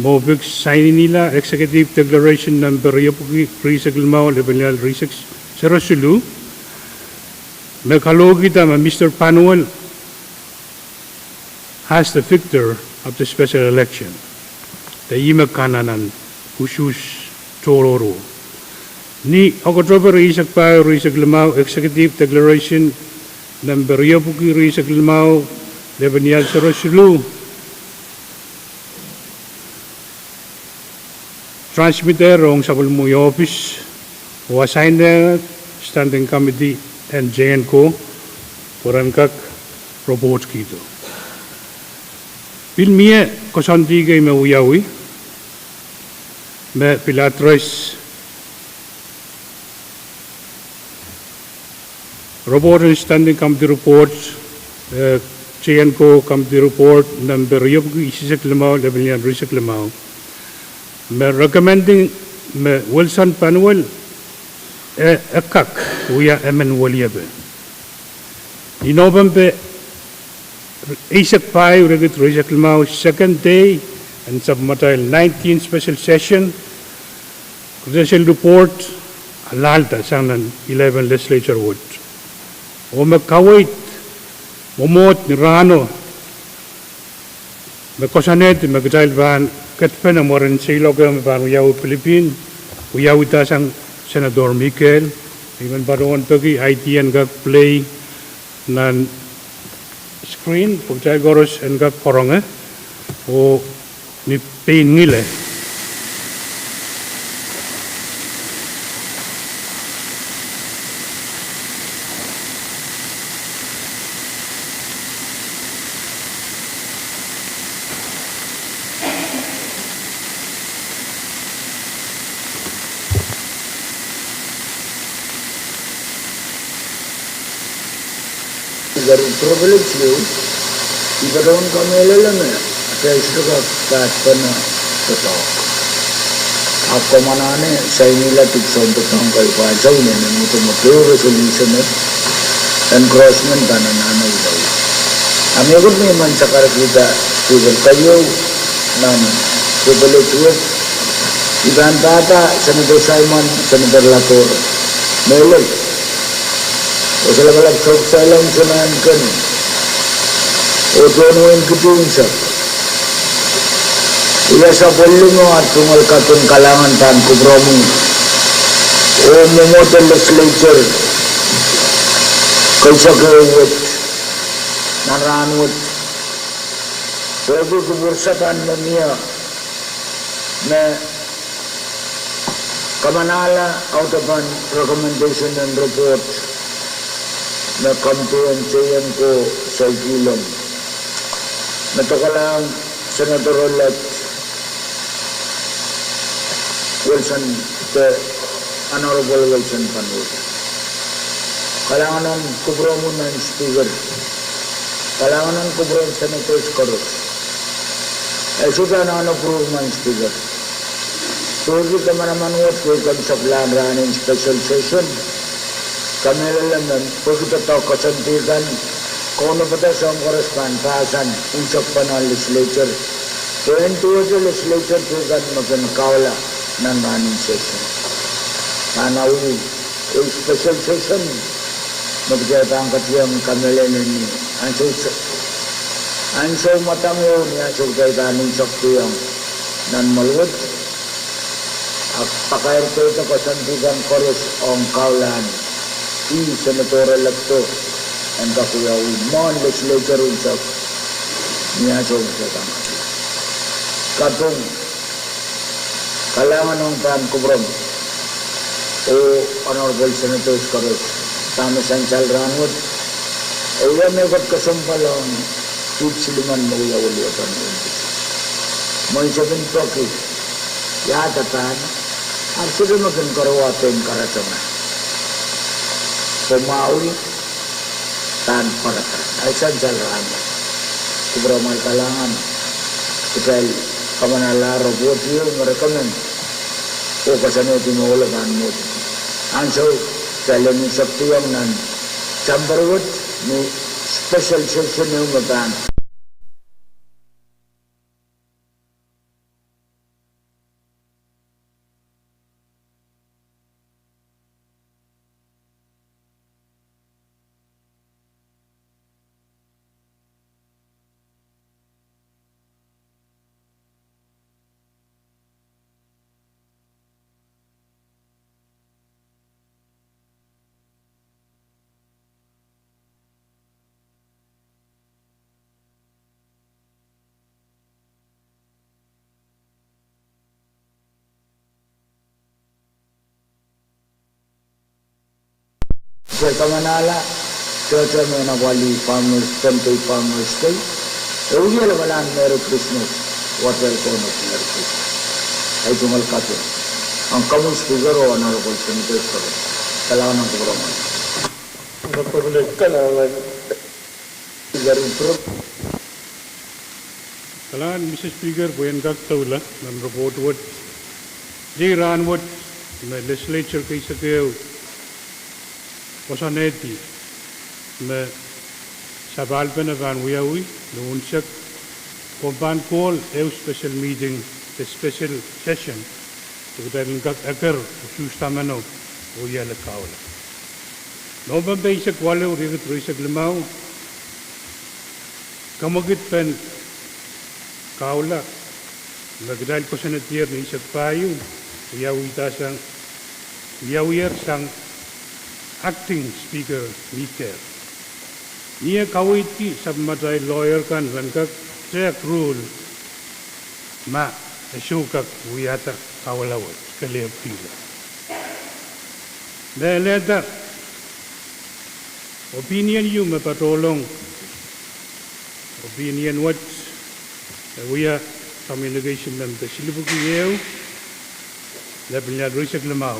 Mo Pick sainihla Executive Declaration number riepwiki rieisek limau, lepin ial rieisek sero siluh, me kalohkihda me Mister Panuel as the victor of the special election. De ih me kanengen usuhs tohrohro. Ni Oakotohpe rieisek pahieu, rieisek limau, Executive Declaration number riepwiki rieisek limau, lepin ial sero siluh, transmit ong sapwellimomwi ohpis oh assign Standing Committee en JNCO pwe ren kak report kihdo. Pil mie koasoandi kei me wiawi me pil address. Report en Standing Committee report, eh, JNCO Committee report number riepwiki isisek limau, lepin ial rieisek limau, me recommending me Wilson Panuel, eh, e kak wia emen weliepe. Ni Nopempe eisek pahieu, riekid rieisek limau, second day en sapwmatail nineteen special session, congressional report alahlda sang nan eleven legislature wet. Oh me kaweid mwomwohd ni rahno me koasoanehdi me kitail pahn ketpene mwaren seiloak me pahn wiawi Pilipin, wiawihda sang Senator Mikael, I men patohwan peki ID en kak play nan screen pwe kitail koaros en kak karonge oh ni pein ngile. Eri privilege ieu, I patohwan kamehlele me atail sohte kak pahn doadoahk. Ahpw komw anahne sainihla dipwisoun doadoahk kei pwe ansou me I men mwomwohdiso resolution engrossment pahn anahne wiawi. A mehkot me I men sakaradahn kihda, I pil keieu nan privilege wet, I pahn pahpa Senator Simon, Senator Lador mehlel, oh se lapalap sohte saileng soangen kehn oh tohn wehin Kiti unsek, wia sapwellime oh tungoal katung kalahngan pahn kupwuromwi oh mwomwohdiso legislature keisekeu wet nan rahnwet. Pwehki kupwur sapan me mie me kamanahla audepen recommendation en report me committee en JNCO saikinte me dokalahng Senator-elect Wilson, the Honorable Wilson Panuel. Kalahngan en kupwuromwi Madam Speaker. Kalahngan en kupwuren senators koaros. E sohte anahne kupwur Madam Speaker. Pwehki kamanaman wet kei komw saklahn rahn en special session, kamehlele me pwehki doadoahk koasoandi kan, kaunopada soahng koaros pahn pass unsek pahn legislature, pwe en duwehte legislature kan me kin kahula nan rahn en session. Pahn awi ei special session me kitail pahn ketieng kamehlele ni ansou, ansou mwadang ehu ni ansou kitail pahn unsekdiong nan mwehl wet. A pakairkihda koasoandi kan koaros ong kaulahn ih Senator-electo en kak wiawi mwohn legislature unsek ni ansou me kitail pahn ketieng. Kaping, kalahngan ong pahn kupwuromwi oh Honorable Senators koaros, dahme sansal rahnwet, e wia mehkot kesempwal ong Silimen me wiawi liopen windi. Menseng kin peki, iahda pahn, ahpw sohte me kin karawa pein karatange. Pwe mwahu pahn pwarada. Ahi sansal rahnwet. Kupwuramwail kalahngan. Kitail kamanalahr report ieu me recommend oh koasoanehdi me ohlo pahn mwohdi. Ansou kitail en unsek diong nan chamber wet, ni special session ehu me pahn Kitail kamanala, tohto me en apwalih Farmers, Pohnpei Farmers Day, e wia lapalahn Merry Christmas, wahdo en Kauno Merry Christmas. Ahi tungoal kaping. Ong komwi Speaker oh Honorable Senators, kalahngan ong kupwuramwail. Kalahngan. Kalahngan Mister Speaker pwe en kak doula nan report wet. Iei rahnwet me legislature keisek ehu koasoanehdi me sapahlpene pahn wiawi ni unsek, komw pahn call ehu special meeting, the special session, pwe kitail en kak eker usuhsdameno oh iele kahula. Nopempe eisek waluh, riekid rieisek limau, kemwekid pen kahula me kitail koasoanedier ni eisek pahieu, wiawihda sang, wiawier sang Acting Speaker Mikel. Ni eh kaweidki sapwellimatail lawyer kan pahn kak tehk rule ma e sou kak wiahda kahula wet, kelehpw kihla. Me lelehda opinion ieu me patohlong opinion wet, e wia communication number silipwuki ehu, lepin lel rieisek limau.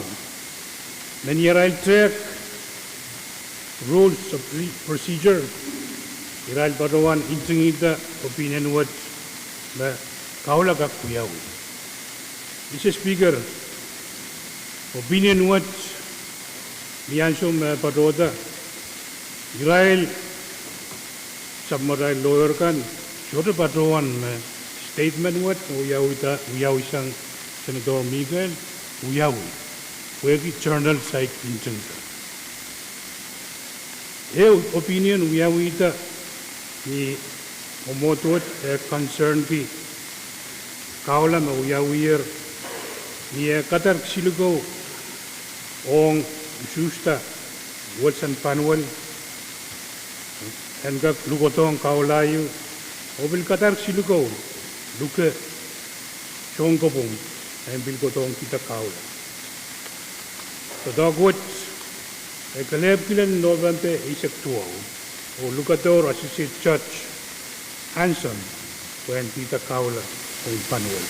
Me ni arail tehk rules of pre-, procedure, irail patohwan ntingihda opinion wet me kahula kak wiawi. Mister Speaker, opinion wet ni ansou me patohda, irail sapwellimatail lawyer kan sohte patohwan me statement wet me wiawihda, wiawi sang Senator Mikel, wiawi, pwehki journal site ntingda. Ehu opinion wiawihda ni mwomwohd wet e concernki kahula me wiawier, ni eh kadarkisiluko ong usuhsda Wilson Panuel en kak lukodohng kahula ieu, oh pil kadarkisiluko luke sounkopwung en pil kodohngkihda kahula. Doadoahk wet e kelehpw kilang Nopempe eisek duwau, oh lukodohr Associate Judge Hanson pwehn kihda kahula ong Panuel.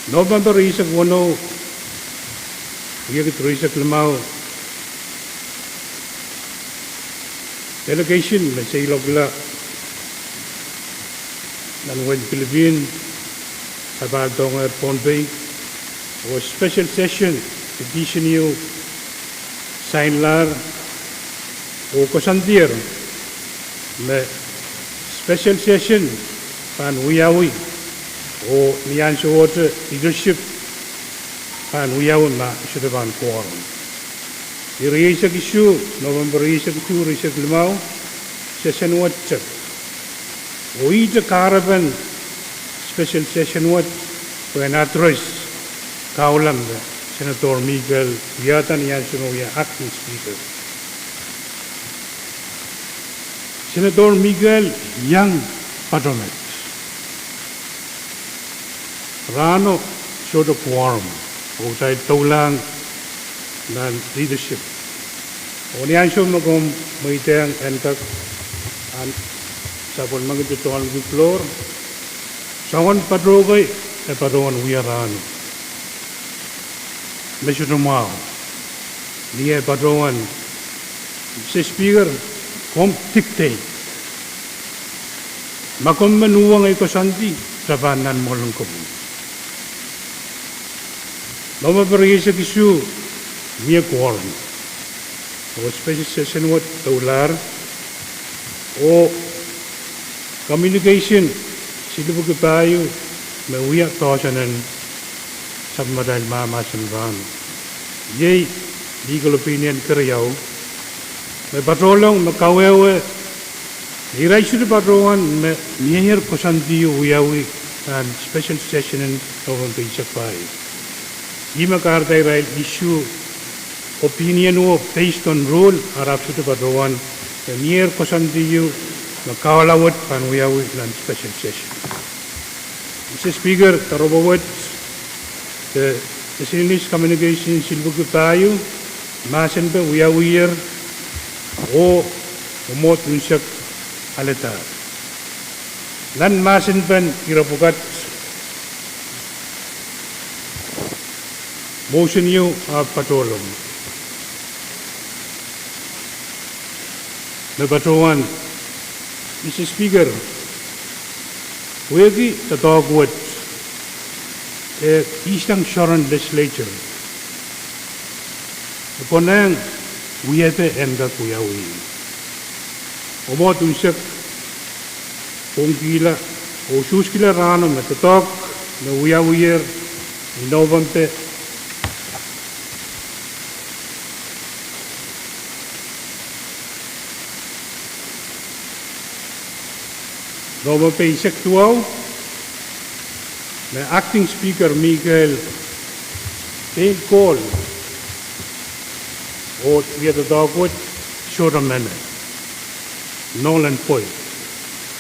Nopempe rieisek weneu, riekid rieisek limau, delegation me seiloakla nan wehin Pilipin, sapahl dohngehr Pohnpei, oh special session, petition ieu signlahr, oh koasoandier me special session pahn wiawi, oh ni ansowohte leadership pahn wiawi ma sohte pahn quorum. Ni rieisek isuh, Nopempe rieisek isuh, rieisek limau, session wet tep. Oh ihte kahrepen special session wet pwehn address kahula me Senator Mikel wiahda ni ansou me wia Acting Speaker. Senator Mikel iang patohwan met. Rahno sohte quorum, oh kitail doulahng nan leadership. Oh ni ansou me komw mweidehng en kak Ahn sapwellimengki tohn kiplour, soangen patoh kei e patohwan wia rahno. Me sohte mwahu, ni eh patohwan, Mister Speaker, komw dictate. Ma komw men uhwong ei koasoandi, re pahn nan mwoalen komwi. Nohmwahu pwe rieisek isuh mie quorum, oh special session wet doulahr, oh communication silipwuki pahieu me wia poahsoan en sapwellimatail mahmahsen rahno. Iei legal opinion keriau me patohlong me kawehwe me irail sohte patohwan me mieier koasoandi wiawi nan special session en November eisek pahieu. Ih me kahrehda irail issue opinion wo based on rule, ahpw sohte patohwan me mieier koasoandi me kahula wet pahn wiawi nan special session. Mister Speaker, doaropwe wet, de miscellaneous communication silipwuki pahieu, mahsenpe wiawiher, oh mwomwohd unsek alehdahr. Nan mahsenpen ire pwukat, motion ieu ahpw patohlong me patohwan, Mister Speaker, pwehki doadoahk wet, eh, eastern Soren Legislature e konehng wiepe en kak wiawi. Mwomwohd unsek pwongkihla oh usuhskihla rahno me doadoahk me wiawiher ni November November eisek duwau, me Acting Speaker Michael Dale Cole oh wia doadoahk wet sohte mehne, null and void.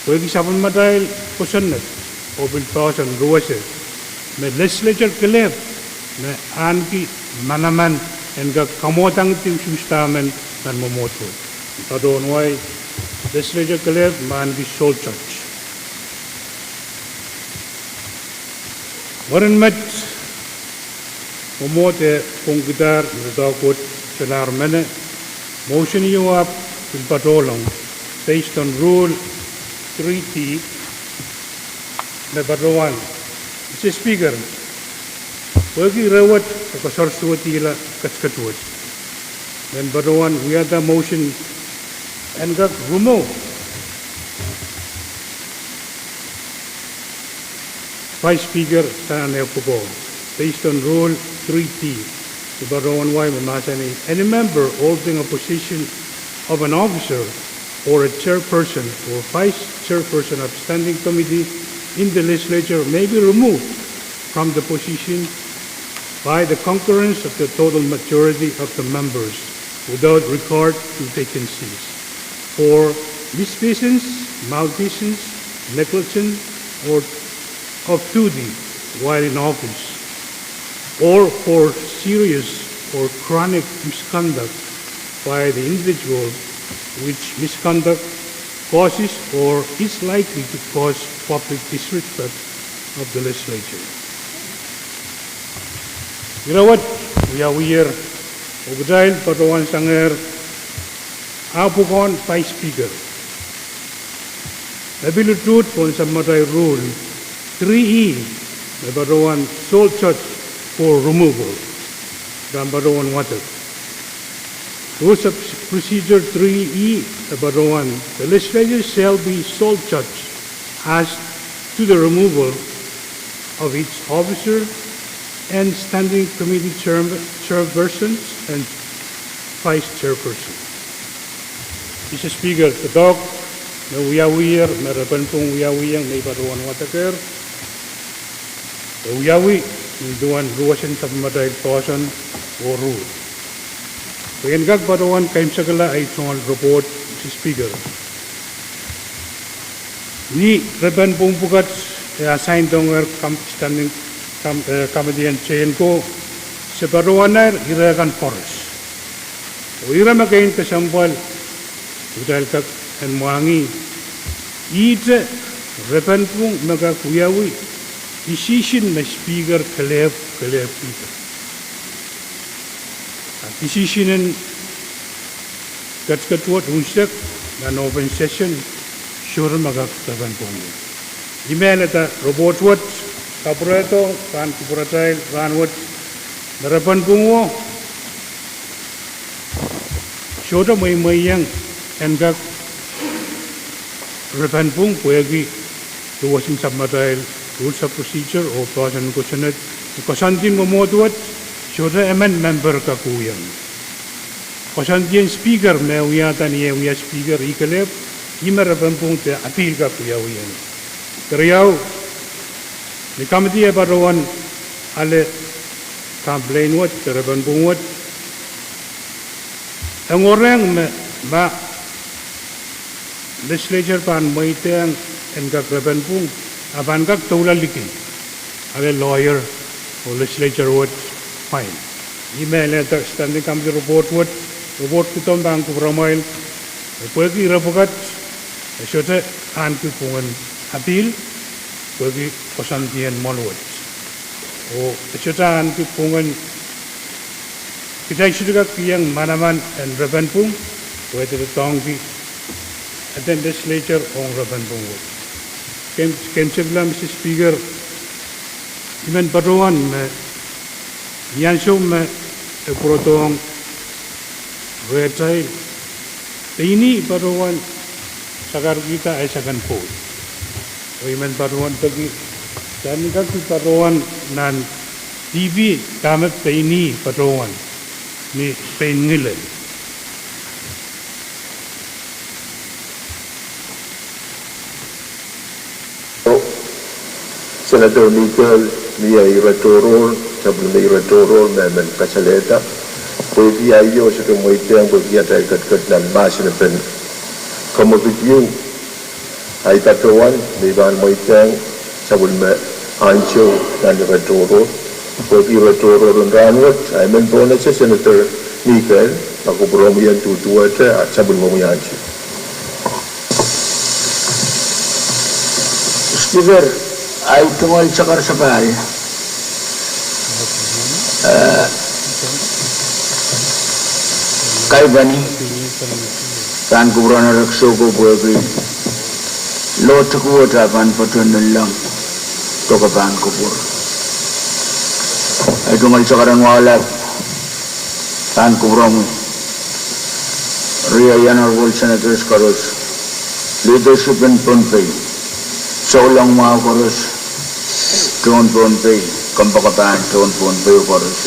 Pwehki sapwellimatail kosonned oh pil poahsoan ruwese me legislature kelehpw me ahneki manaman en kak kamwadangdi usuhs dahmen nan mwomwohd wet. Patohwan wai, legislature kelehpw me ahneki sole charge. Mwurin met, mwomwohd e pwongkidahr me doadoahk wet solahr mehne, motion ieu ahpw pil patohlong based on rule three D, me patohwan, Mister Speaker, pwehki ire wet e koasor suwedihla ketiket wet, men patohwan wiahda motion en kak remove Vice Speaker sang eh pwukoa, based on rule three D, me patohwan wai me mahsanih, any member holding a position of an officer or a chairperson or vice chairperson of standing committee in the legislature may be removed from the position by the concurrence of the total majority of the members without regard to vacancies for misfeasance, malfeasance, negligence, or of duty while in office, or for serious or chronic misconduct by the individual which misconduct causes or is likely to cause public disrespect of the legislature. Ire wet wiawiher, oh kitail patohwan sanger ah pwukoahn Vice Speaker. Me pil utuht pohn sapwellimatail rule three E, me patohwan sole charge for removal, pahn patohwan wadek. Rules of Procedure three E, me patohwan, the legislature shall be sole judge as to the removal of its officer and standing committee chairm-, chairpersons and vice chairperson. Mister Speaker, doadoahk me wiawiher, me repen pwung wiawiong, me I patohwan wadekehr, e wiawi nin duwen ruwesen sapwellimatail poahsoan oh rule. Pwe I en kak patohwan keimwsekala ei tohn report, Mister Speaker. Ni repen pwung pwukat e assign dohngehr com-, standing com-, eh, committee en teienko, se patohwanehr ire kan koaros. Oh ire me kein kesempwal, kitail kak en mwahngih, ihte repen pwung me kak wiawi, decision me Speaker kelehpw, kelehpwkihda. A decision en ketiket wet unsek nan open session, sohte me kak repen pwung. I mehlelda report wet, kapwurehdo pahn kupwuratail rahnwet, me repen pwung wo sohte mweimweiong en kak repen pwung pwehki duwen sapwmatail rules of procedure oh poahsoan en kosonned, koasoandi mwomwohd wet, sohte emen memper kak uhwong. Koasoandi en Speaker me wiahda ni eh wia Speaker ih kelehpw, ih me repen pwung de appeal kak wiawi ong. Keriau, ni committee e patohwan ale complain wet de repen pwung wet, e ngoahreng me ma legislature pahn mweidehng en kak repen pwung, a pahn kak doula liki ale lawyer oh legislature wet fine. I mehlelda standing committee report wet, report kidohn pahn kupwuramwail, pwehki ire pwukat, e sohte ahneki pwungen appeal pwehki koasoandi en mwoal wet, oh e sohte ahneki pwungen kitail sohte kak kihong manaman en repen pwung pwe e doadoahngki eden legislature ong repen pwung wet. Ken, keimwseklahng Mister Speaker, I men patohwan me ni ansou me e pwurodohng rehtail, pein ih patohwan sakarkihda ahi second vote. Oh I men patohwan peki, dahme I kak patohwan nan D P dahme pein ih patohwan ni pein ngilel. Senator Mikael, mie ire tohrohr, sapwellime ire tohrohr me I men kasalehda, pwehki aio sohte mweidehng pwehki atail ketiket nan mahsen en pen kamwekid ieu. Ahi patohwan me I pahn mweidehng sapwellime ansou nan ire tohrohr, pwehki ire tohrohr en rahnwet, ahi men pohnese Senator Mikael, a kupwuromwi en duduwehte, a sapwellimomwi ansou. Speaker, ahi tungoal sakar sapahl, eh, kaipweni pahn kupwuren Rek Soko pwehki lohtik wet a pahn patohwan nanleng doke pahn kupwur. Ahi tungoal sakar en wahu lap pahn kupwuromwi, riei Honourable Senators koaros, leadership en Pohnpei, souleng mwahu koaros, tohn Pohnpei, kompoakepahn tohn Pohnpei koaros.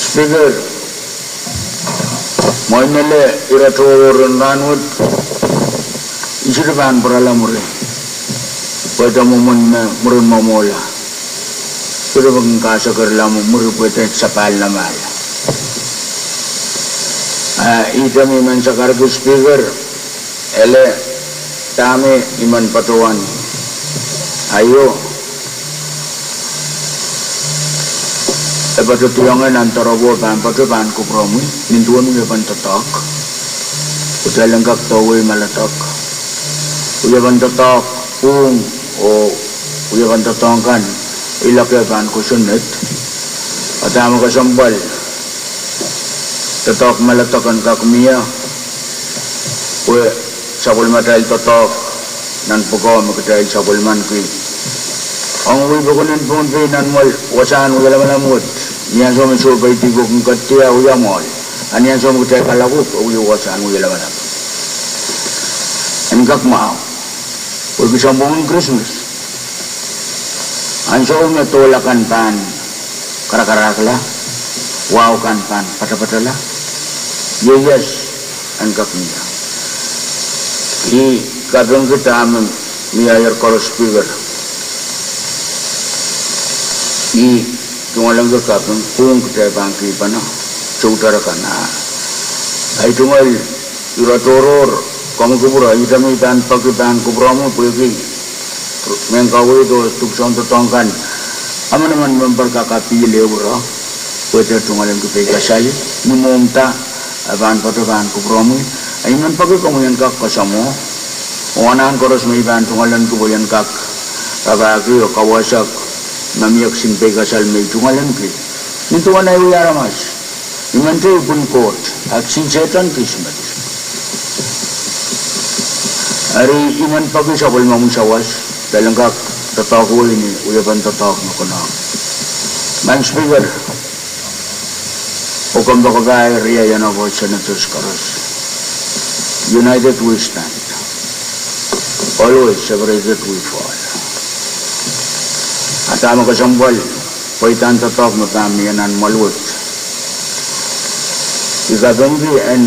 Speaker, mwein ele ire tohrohr en rahnwet, I sohte pahn pwurala mwuri, pwehda mwomwen me mwurin mwomwohla, sohte pahn kasakarla mwuri pwehda sapahl lamala. A ihte me I men sakarki Speaker, ele dahme I men patohwan aio, e patohdiong nan doaropwo pahn patohwan pahn kupwuromwi, nin duwen wiepen doadoahk, kitail en kak dawei mehla doadoahk, wiepen doadoahk pwung oh wiepen doadoahk kan, ilok e pahn kosonned, a dahme kesempwal doadoahk mehla doadoahk en kak mie, pwe sapwellimatail doadoahk nan pwukoa me kitail sapwellimaniki ong wihpokon en Pohnpei nan wasahn wie lamalam wet, ni ansou me sohpeidi ko kin ketido wia mwoahl, a ni ansou me kitail kalapw oh wie wasahn wie lamalam en kak mwahu, pwehki sounpwongen Krismas, ansou me dohla kan pahn karakarahkla, wahu kan pahn patapatala, ieias en kak mie. I kapingki dahme mie aier koaros Speaker. I tungoalengki kaping pwung kitail pahn kihpene soutarakan. Ahi tungoal ire tohrohr, komw kupwure, ihte me I pahn peki pahn kupwuromwi pwehki mehn kaweid oh dipwisoun doadoahk kan, emenemen memper kak appeal ehu ire, pwe e tungoal en kipei kasal ni mwohmw da, e pahn patohwan pahn kupwuromwi, I men peki komwi en kak kasamwo, oh anahn koaros me I pahn tungoalenki pwe I en kak rapahki oh kawehsek ma mie kisin peikasal me I tungoalenki. Nin duwen ei wia aramas, I men teieu pwihn Koht, a kisin Sehdan kis met. Eri I men peki sapwellimomwi sawas, pil en kak doadoahk wei ni wiepen doadoahk me konehng. Maing Speaker, oh kompoakepahi riei Honourable Senators koaros. United we stand. Always separated we fall. A dahme kesempwal, pweidahn doadoahk me pahn mie nan mwehl wet. I kapingki en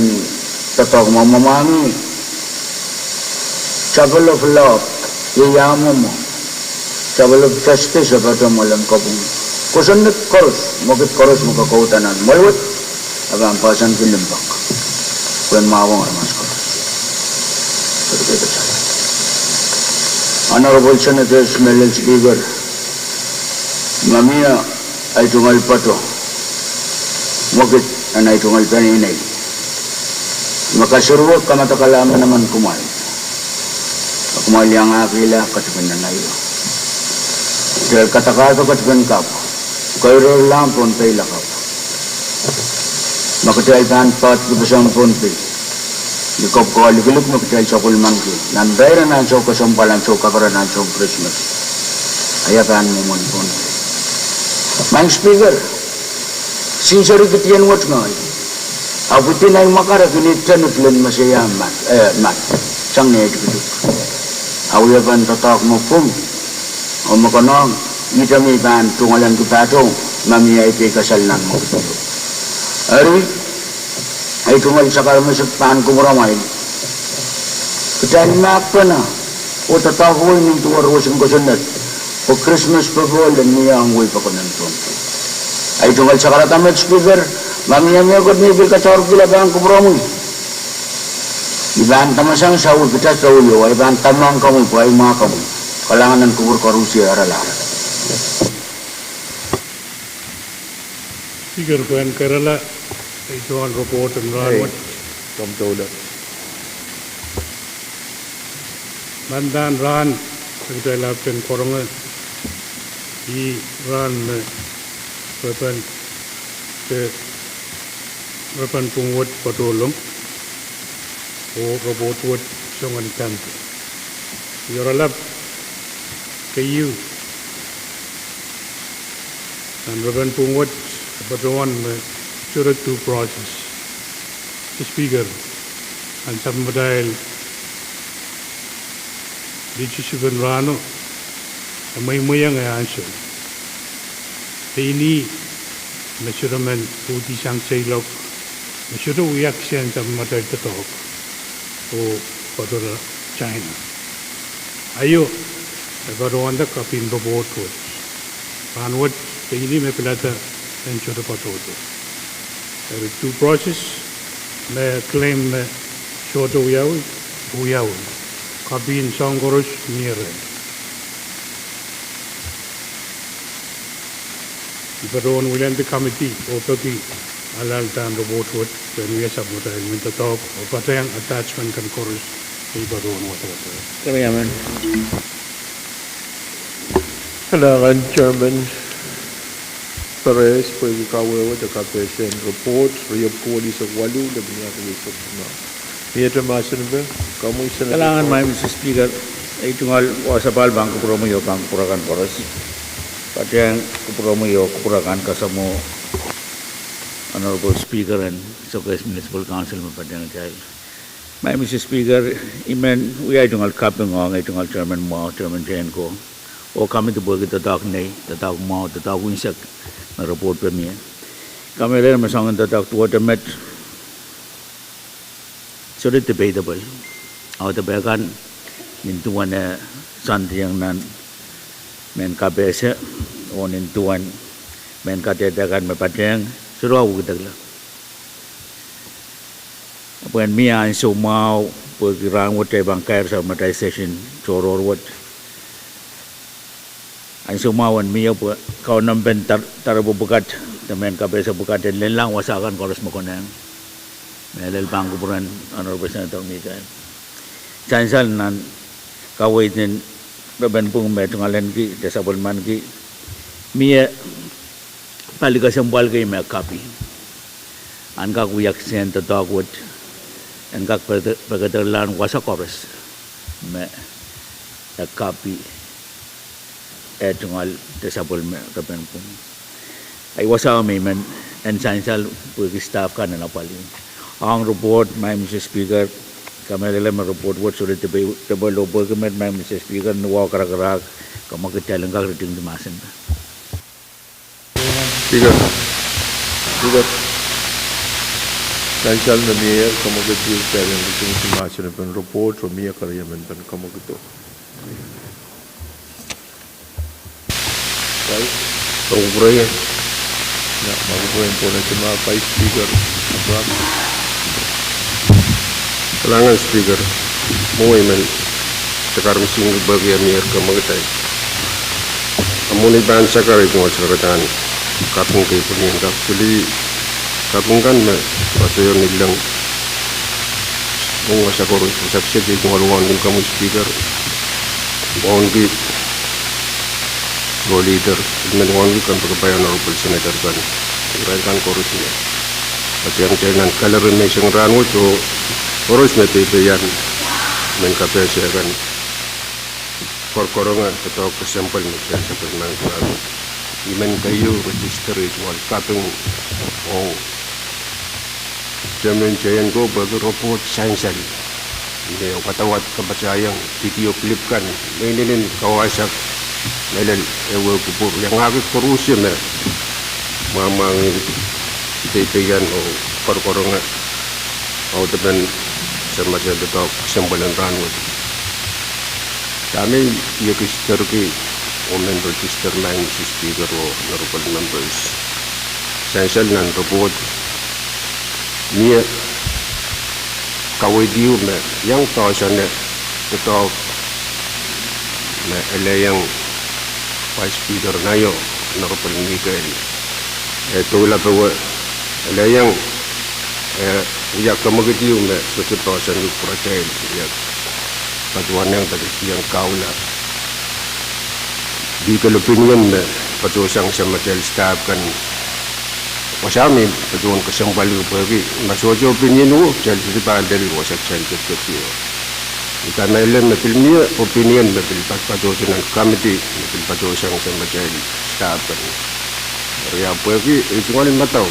doadoahk me mwamwahngih, chapel of love, iei ah mwomwo, chapel of justice e patohwan mwoalen kopwung. Kosonned koaros, mwekid koaros me kokouda nan mwehl wet, e pahn poahsoanki limpoak pwehn mwahuwong aramas koaros. Honourable Senators, Madam Speaker, ma mie ei tungoal patoh, mwekid en ei tungoal peneinei me kasarawih kamadakala manaman kumwail, a kumwail iangahkihla ketipin nan aio. Kitail kadakado ketipin kapw, keireirlahng Pohnpei lakapw. Ma kitail pahn poadki peseng Pohnpei, ni kopwko likilik me kitail sapwellimaniki nan irair en ansou kesempwal, ansou kaperen, ansoun Krismas, a ia pahn mwomwen Pohnpei? Maing Speaker, kisin seri kidien wet ngehi, ahpw within ei mwakar e kin ih tenikilen me se ia mat, eh, mat, sang ni ei tikitik. A wiepen doadoahk me pwung oh me konehng, ihte me I pahn tungoalenki patohwan ma mie ei peikasal nan mwekid. Eri, ei tungoal sakaramasek pahn kupwuromwail, kitail mahkpene oh doadoahk wei nin duwen roson kosonned, pwe Krismas popohl en mie ong wehi pokon en Pohnpei. Ei tungoal sakarada met Speaker, ma mie mehkot me I pil kasaurkihla pahn kupwuromwi, I pahn damasoang sawi kitail sawio, I pahn damasoang komwi pwe ei mwahu komwi. Kalahngan en kupwur koarusie, oaralahr. Speaker, pwehn kerala, ei tungoal report en rahn wet, komdoula. Mandahn rahn me kitail ahpwtehn karonge, ih rahn me repen, de, repen pwung wet patohlong oh report wet songen kante. I oaralap keieu nan repen pwung wet, patohwan me sohte due process. Speaker, ansapw me kitail lihdi sipw en rahno, e mweimweiong eh ansou. Pein ih me sohte men uhdi sang seiloak, me sohte wia kisehn sapwellimatail doadoahk oh patohla China. Aio, e patohwanda kapin report wet. Rahn wet, pein ih me pilada en sohte patohdo. Eri due process, me claim me sohte wiawi, wiawi. Kapin soahng koaros mie reh. I patohwan wiliandi committee oh peki alalahn report wet pwehn wia sapwellimatail men doadoahk oh patehng attachment kan koaros, me I patohwan wadawad. Keriamen. Kalahngan Chairman Perez pwehki kawehwe de kapehse en report, riepwuki eisek waluh, lepin eisek limau. Miehte mahsen me, komwi Senator. Kalahngan, Maing Mister Speaker, ei tungoal wasa pahl pahn kupwuromwi oh pahn kupwur akan koaros. Patehng kupwuromwi oh kupwur akan kasamwo Honourable Speaker en Sokehs Municipal Council me patehng kitail. Maing Mister Speaker, I men wia ei tungoal kaping ong ei tungoal chairman mwahu, Chairman Jane Ko, oh committee pwehki doadoahk nei, doadoahk mwahu, doadoahk unsek me report pwe mie. Kamehlele me soangen doadoahk duwehte met sohte debatable. Audepe kan, nin duwen eh soandiong nan mehn kapehse, oh nin duwen mehn kadehde kan me patehng, sohte wahwekidekla. Pwehn mie ansou mwahu, pwehki rahn wet kitail pahn kair sapwellimatail session tohrohr wet. Ansou mwahu en mie pwe kaunompehn doaropwe pwukat de mehn kapehse pwukat en lenlahng wasa kan koaros me konehng. Mehlel pahn kupwuren Honorable Senator Mikael. Sansal nan kaweid en repen pwung me tungoalenki de sapwellimaniki, mie pali kesempwal kei me copy. En kak wia kisehn doadoahk wet, en kak pekederlahng wasa koaros me e copy eh tungoal de sapwellime repen pwung. Ahi wasa me I men en sansal pwehki staff kan en apwalih. Ong report, Madam Mister Speaker, kamehlele me report wet sohte depe, depe lohpwuki met, Madam Mister Speaker, ni wahu karakarahk, kamwekid kitail en kak ritingdi mahsen. Speaker, Speaker, sansal me mie kamwekid, kitail en ritingdi mahsen en report, oh mie keriemen pen kamwekido. Vice. Pahn kupwureie. Ia, ma kupwureie pwon ehu ma Vice Speaker Abraham. Kalahngan Speaker, mwo I men sakar mising pwehki e mie kamwekid ahi. Mwo I pahn sakar, I tungoal sakar eden kaping kei pwehki en kak pil kaping kan me patohwan ileng. Mwo wasa koaros, wasa kiset, I tungoal wauneki komwi Speaker, wauneki Floor Leader, I men wauneki kompoakepahi Honorable Senator kan, irail kan koaros me patehng kitail nan gallery menseng rahnwet oh koaros me peipeien, I men kapehse kan, koarokoaronge doadoahk kesempwal me kitail sapwellimaniki rahnwet. I men keieu register, I tungoal kaping ong Chairman J N ko pwehki report sansal me wadawad kapatahiong video clip kan me inenen kawahsang mehlel ehu ehu kupwur, iangahki koaros me mwahmwahngih peipeien oh koarokoaronge audepen samatail doadoahk kesempwal en rahnwet. Dahme I register ki, oh men register, Madam Mister Speaker oh Honorable Members, sansal nan report mie kaweid ehu me iang doahsang doadoahk me elehiong Vice Speaker Naio, Honorable Mikael, eh, doula pwe elehiong, eh, wia kamwekid ehu me sohte doahsang kupwuratail, wia patohwanohng de kihong kahula legal opinion me patohsang samatail staff kan. Wasa me patohwan kesempwal pwehki ma sohte opinion wo, kitail sohte pahn lel wasa kitail ketiket ie. I kamehlele me pil mie opinion me pil patohsang nan committee me pil patohsang samatail staff kan. Eri ahpw pwehki I tungoal madau,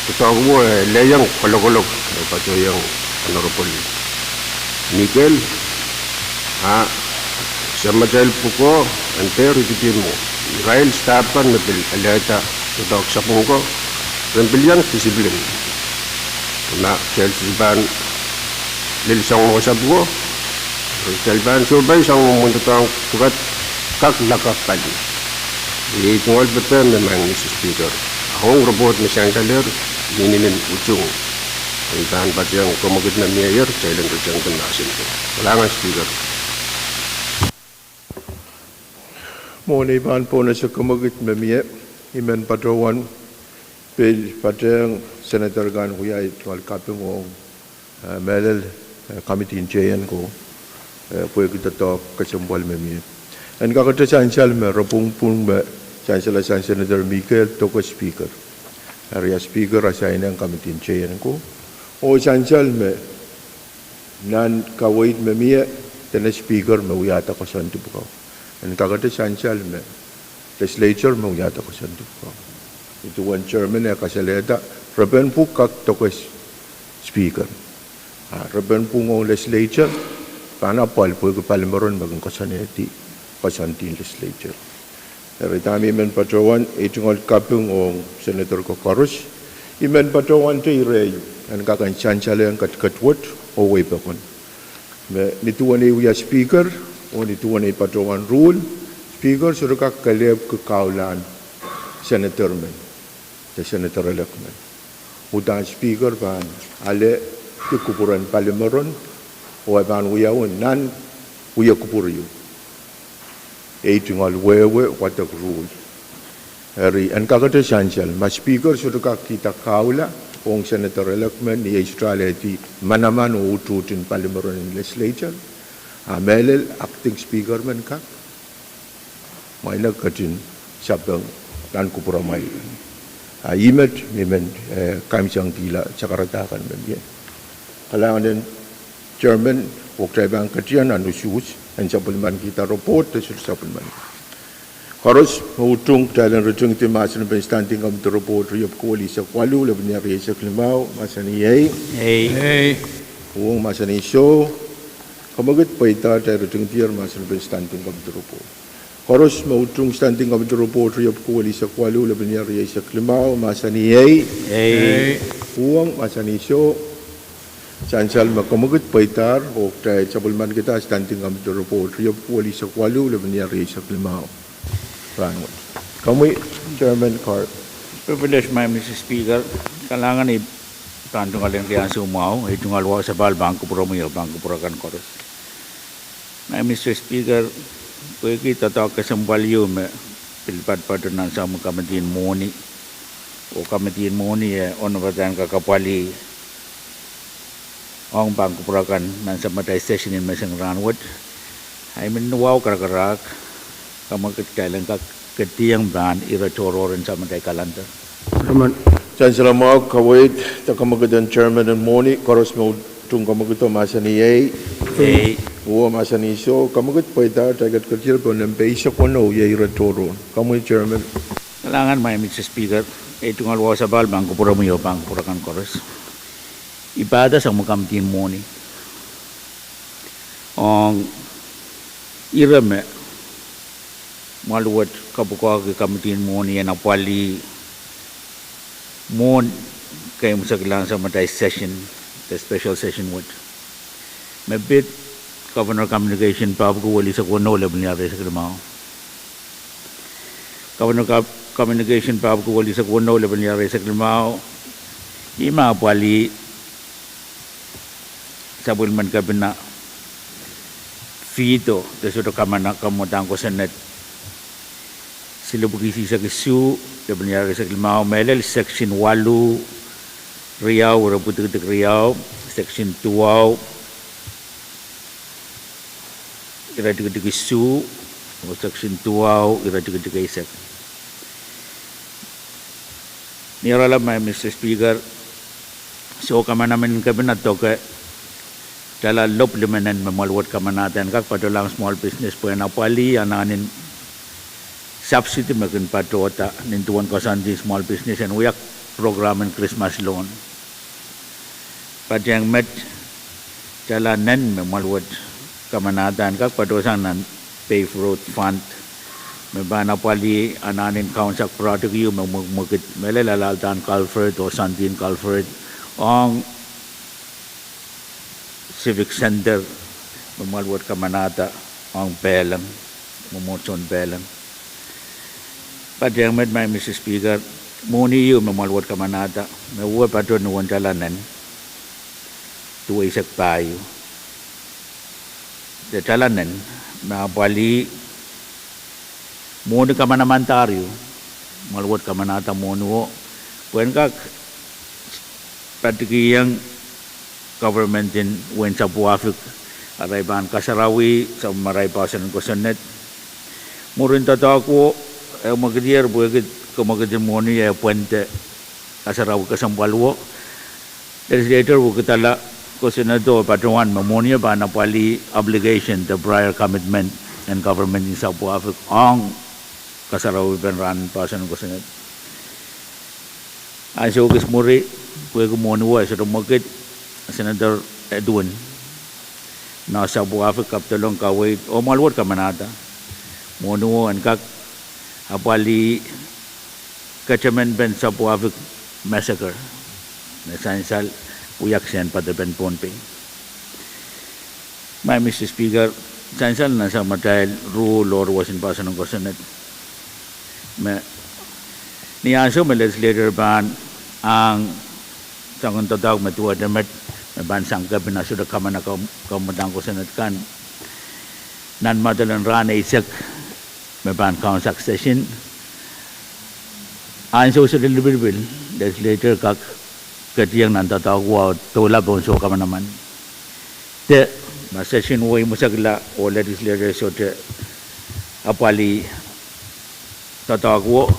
doadoahk wo e elehiong kalokolok me patohwanohng Honorable Mikael, a samatail pwukoa en dehr ididin mwo. Irail staff kan me pil alehda doadoahk sapwung ko, re pil iang discipline. Ma kitail sohte pahn lel soangen wasa pwukoa, kitail pahn sohpai soangen mwomwen doadoahk pwukat kak lakapw pali. Iei tungoal pepehm me Madam Mister Speaker. A ong report me sansalehr, I inenen utung en pahn patehng kamwekid me mie, kitail en ritingdi mahsen ko. Kalahngan Speaker. Mwohn ei pahn pwon ese kamwekid me mie, I men patohwan pil patehng senator kan wia ei tungoal kaping ong, eh, mehlel, eh, committee en J N ko, eh, pwehki doadoahk kesempwal me mie. En kakete sansal me repwung pwung me sansal sang Senator Mikael doke Speaker. Eri a Speaker a sainen committee en J N ko. Oh sansal me nan kaweid me mie, dene Speaker me wiahda koasoandi pwukoa. En kakete sansal me legislature me wiahda koasoandi pwukoa. Nin duwen chairman e kasalehda, repen pwung kak doke Speaker. A repen pwung ong legislature pahn apwal pwehki palimeron me kin koasoanehdi koasoandi en legislature. Eri dahme I men patohwan, ei tungoal kaping ong senator ko koaros, I men patohwan te ire ieu, en kak en sansalehng ketiket wet oh wehi pokon. Me nin duwen ei wia Speaker, oh nin duwen ei patohwan ruhl, Speaker sohte kak kelehpwki kahlahn senator men, de senator elect men. Uhdahn Speaker pahn alehdi kupwuren palimeron, oh e pahn wiawi nan wia kupwur ieu. Ei tungoal wehwe wadek ruhl. Eri en kakete sansal, ma Speaker sohte kak kihda kahula, ong Senator Electmen, ni ei sohte alehdi manaman oh utuht en palimerenin legislature. A mehlel acting speaker men kak, mwaile ketin sapeng nan kupwuramwail. A ih met me I men, eh, kaimwisekala sakaradahkan men ie. Kalahngan en chairman, oh kitail pahn ketido nan usuhs en sapwellimanikihda report de sohte sapwellimanikihda. Koaros me utung, kitail en ritingdi mahsen en standing committee report riepwiki welisek waluh, lepin eisek limau, mahsanih ei. Ei. Uhwong, mahsanih soh. Kamwekid pweida, kitail ritingdier mahsen en standing committee report. Koaros me utung standing committee report riepwiki welisek waluh, lepin eisek limau, mahsanih ei. Ei. Uhwong, mahsanih soh. Sansal me kamwekid pweidahr, oh kitail sapwellimanikihda standing committee report riepwiki welisek waluh, lepin eisek limau. Rahnwet. Komwi, Chairman Carr. Privilege, Madam Speaker. Kalahngan, I pahn tungoal ong ansou mwahu, ei tungoal wahu sapahl pahn kupwuromwi oh pahn kupwur akan koaros. Madam Speaker, pwehki doadoahk kesempwal ieu me pil patpato nan sapwellimatail komitin mwohni, oh komitin mwohni e onopadahr en kak apwalih ong pahn kupwur akan nan sapwellimatail session en menseng rahnwet, I men wahu karakarahk, kamwekid kitail en kak ketiong pahn ire tohrohr en sapwellimatail calendar. Sansal mwahu, kaweid de kamwekid en chairman en mwohni. Koaros me utung kamwekido mahsanih ei. Ei. Uhwong, mahsanih soh. Kamwekid pweidahr, kitail ketiket pohn nempe eisek weneu, iei ire tohrohr. Komwi, Chairman. Kalahngan, Madam Speaker, ei tungoal wahu sapahl pahn kupwuromwi oh pahn kupwur akan koaros. I pahda sapwellimatail komitin mwohni ong ire me mwahl wet kapwukoahki komitin mwohni en apwalih mwohn keimwseklahn sapwellimatail session, the special session wet, me pid Governor communication pahpwiki welisek weneu, lepin eisek limau. Governor communication pahpwiki welisek weneu, lepin eisek limau, ih me apwalih sapwellimen kepina veto de sohte kamana kamwadang kosonned, silipwiki eisek isuh, lepin eisek limau, mehlel section waluh, riau, ire pwutikitik riau, section duwau, ire tikitik isuh, oh section duwau, ire tikitik eisek. Ni oaralap, Madam Speaker, soh kamanaman en kepina doke, tala lop limenen me mwahl wet kamanahda en kak patohlahng small business pwehn apwalih anahn en subsidy me kin patohda nin duwen koasoandi small business en wia program en Christmas loan. Patehng met, tala nen me mwahl wet kamanahda en kak patohsang nan paved road fund me pahn apwalih anahn en kaunsak project ieu me mwekid, mehlel alahldahr culvert oh soandi en culvert ong Civic Center me mwahl wet kamanahda ong Peleng, mwomwohdiso en Peleng. Patehng met, Madam Speaker, mwohni ieu me mwahl wet kamanahda me wia patohwan tala nen duweisek pahieu, de tala nen me apwalih mwohni kamanamandahr ieu, mwahl wet kamanahda mwohniwo, pwehn kak patikihong government en wehin South Pacific, arail pahn kasarawi sapwellimarail poahsoan en kosonned. Mwurin doadoahko, e mwekidier pwehki kamwekid en mwohni e pwende kasarawi kesempwalwo, legislator wekidala kosonnedo patohwan me mwohni e pahn apwalih obligation de prior commitment en government en South Pacific ong kasarawipen rahn en poahsoan en kosonned. Ansou kis mwuri, pwehki mwohniwo e sohte mwekid, Senator Edwin nan South Pacific kapwtolong kaweid oh mwahl wet kamanahda mwohniwo en kak apwalih ketemenpen South Pacific massacre me sansal wiaksehn poadepen Pohnpei. Madam Speaker, sansal nan sapwellimatail ruh lohr wesen poahsoan en kosonned me ni ansou me legislator pahn ahng soangen doadoahk me duwehte met me pahn sang kepina sohte kamana kamwadang kosonned kan nan mwadelen rahn eisek me pahn kaunsak session, ansou sohte lipilipil legislator kak ketieng nan doadoahk wet, doula pohn soh kamanaman. De ma session wei mwesekla oh legislature sohte apwalih doadoahk wet,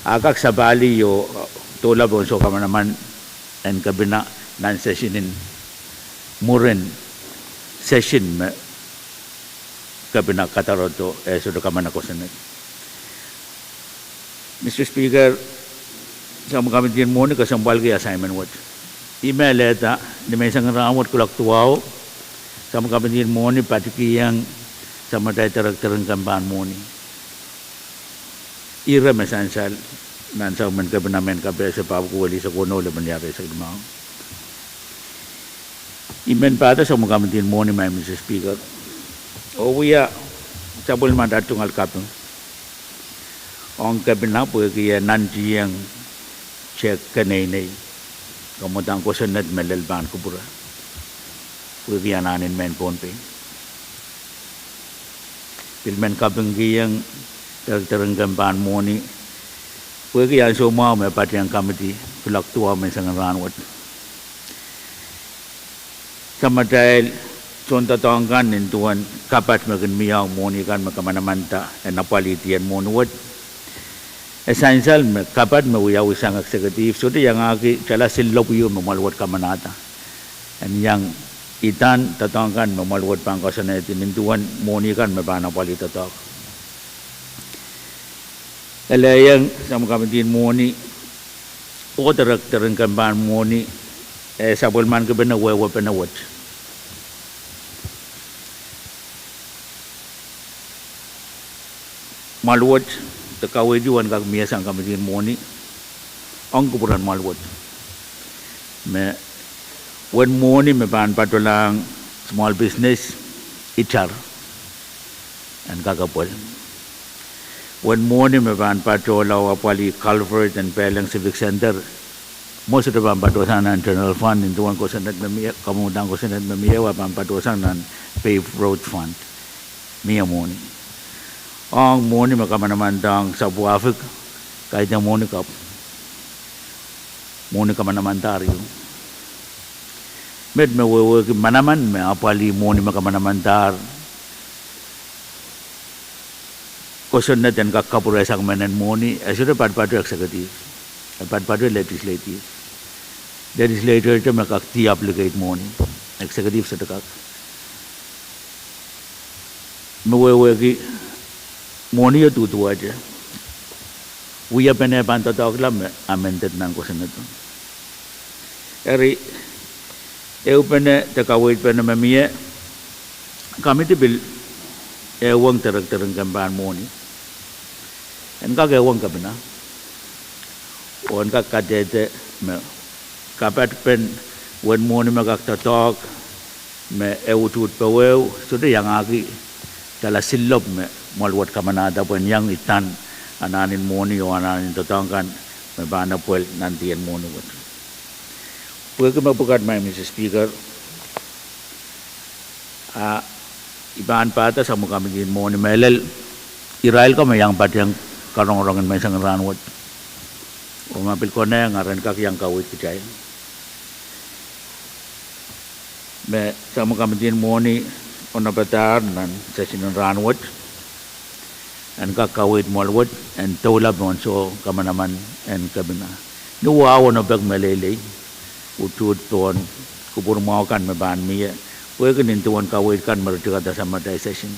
a kak sapahlih oh doula pohn soh kamanaman en kepina nan session en mwurin session me kepina kadarodo eh sohte kamana kosonned. Mister Speaker, sapwellime committee en mwohni kesempwalki assignment wet. Ihme lehda ni menseng en rahnwet kuloak duwau, sapwellime committee en mwohni patikihong sapwellimatail director en kempe en mwohni. Ire me sansal nan sapwellimen kepina mehn kapehse pahpwiki welihsek weneu, lepin liareisek limau. I men pahda sapwellime committee en mwohni, Madam Speaker, oh wia sapwellimatail tungoal kaping ong kepina pwehki e nantihong tehk keneinei, kamwadang kosonned me lel pahn kupwure pwehki anahn en mehn Pohnpei. Pil men kapingkihong director en kempe en mwohni pwehki ansou mwahu me patehng committee kuloak duwau menseng en rahnwet. Samatail soundoadoahk kan nin duwen kapat me kin mie ong mwohni kan me kamanamanda en apwalih dih en mwohni wet, e sansal me kapat me wiawi sang executive sohte iangahki tala sillopw ieu me mwoahl wet kamanada en iang idahn doadoahk kan me mwoahl wet pahn koasoanehdi nin duwen mwohni kan me pahn apwalih doadoahk. Ele iang sapwellime committee en mwohni oh director en kempe en mwohni, eh, sapwellimanki pene wehwehpene wet. Mwoahl wet de kaweid ieu en kak mie sang committee en mwohni ong kupwuren mwoahl wet, me wen mwohni me pahn patohlahng small business, itar en kak apwal. Wen mwohni me pahn patohla oh apwalih culvert en Peleng Civic Center, mwo sohte pahn patohsang nan general fund, nin duwen kosonned me mie, kamwadang kosonned me mie, e pahn patohsang nan paved road fund. Mie mwohni. Ong mwohni me kamanamandahr sapwahfik, kaidehn mwohni kapw, mwohni kamanamandahr ieu. Met me wehwehki manaman me apwalih mwohni me kamanamandahr kosonned en kak kapwurehsang mehn en mwohni, e sohte patpato executive, e patpato legislative. Legislature te me kak deobligate mwohni, executive sohte kak. Me wehwehki mwohnio duduwehte, wiapene pahn doadoahkla me amended nan kosonned. Eri, ehupene de kaweidpene me mie, committee pil ehuong director en kempe en mwohni en kak ehuong kepina oh en kak kadehde me kapatpen wen mwohni me kak doadoahk me e utuht powehwe sohte iangahki tala sillopw me mwoahl wet kamanada pwehn iang idahn anahn en mwohni oh anahn en doadoahk kan me pahn apwal nan dih en mwohni wet. Pwehki mepwukat, Madam Speaker, a i pahn pahda sapwellime committee en mwohni me lel irail ko me iang patehng karongorong en menseng en rahnwet, oh ma pil konehng a ren kak iang kaweid kitail, me sapwellime committee en mwohni onopadahr nan session en rahnwet en kak kaweid mwoahl wet en doula pohn soh kamanaman en kepina. Ni wahu onopek meleilei, utuht pohn kupwur mwahu kan me pahn mie, pwehki nin duwen kaweid kan me ritikada samatail session,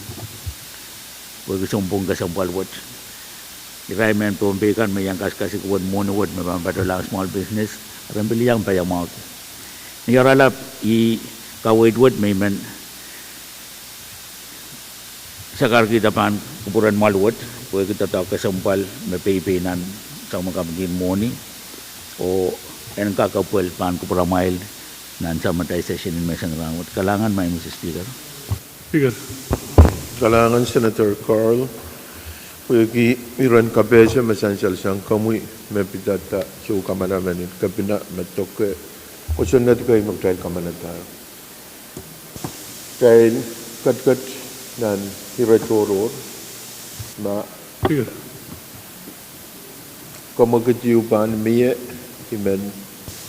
pwehki sounpwong kesempwal wet. Irail mehn Pohnpei kan me iang kasikasik wen mwohni wet me pahn patohlahng small business, ren pil iang paiamwahuki. Ni oaralap, ih kaweid wet me i men sakarkihda pahn kupwuren mwoahl wet pwehki doadoahk kesempwal me peipei nan sapwellime committee en mwohni, oh en kak apwal pahn kupwuramwail nan samatail session en menseng en rahnwet. Kalahngan, Madam Speaker. Kalahngan Senator Carl, pwehki iren kapehse me sansal sang komwi me pidada soukamanaman en kepina me doke kosonned kei me kitail kamanadahr. Kitail ketiket nan ire tohrohr, ma komwekid ieu pahn mie, I men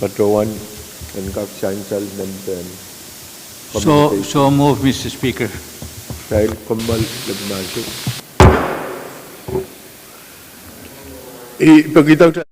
patohwan en kak sansal nan pehn. So, communication. So moved, Mister Speaker. Kitail kommoal, Madam Speaker. I pekida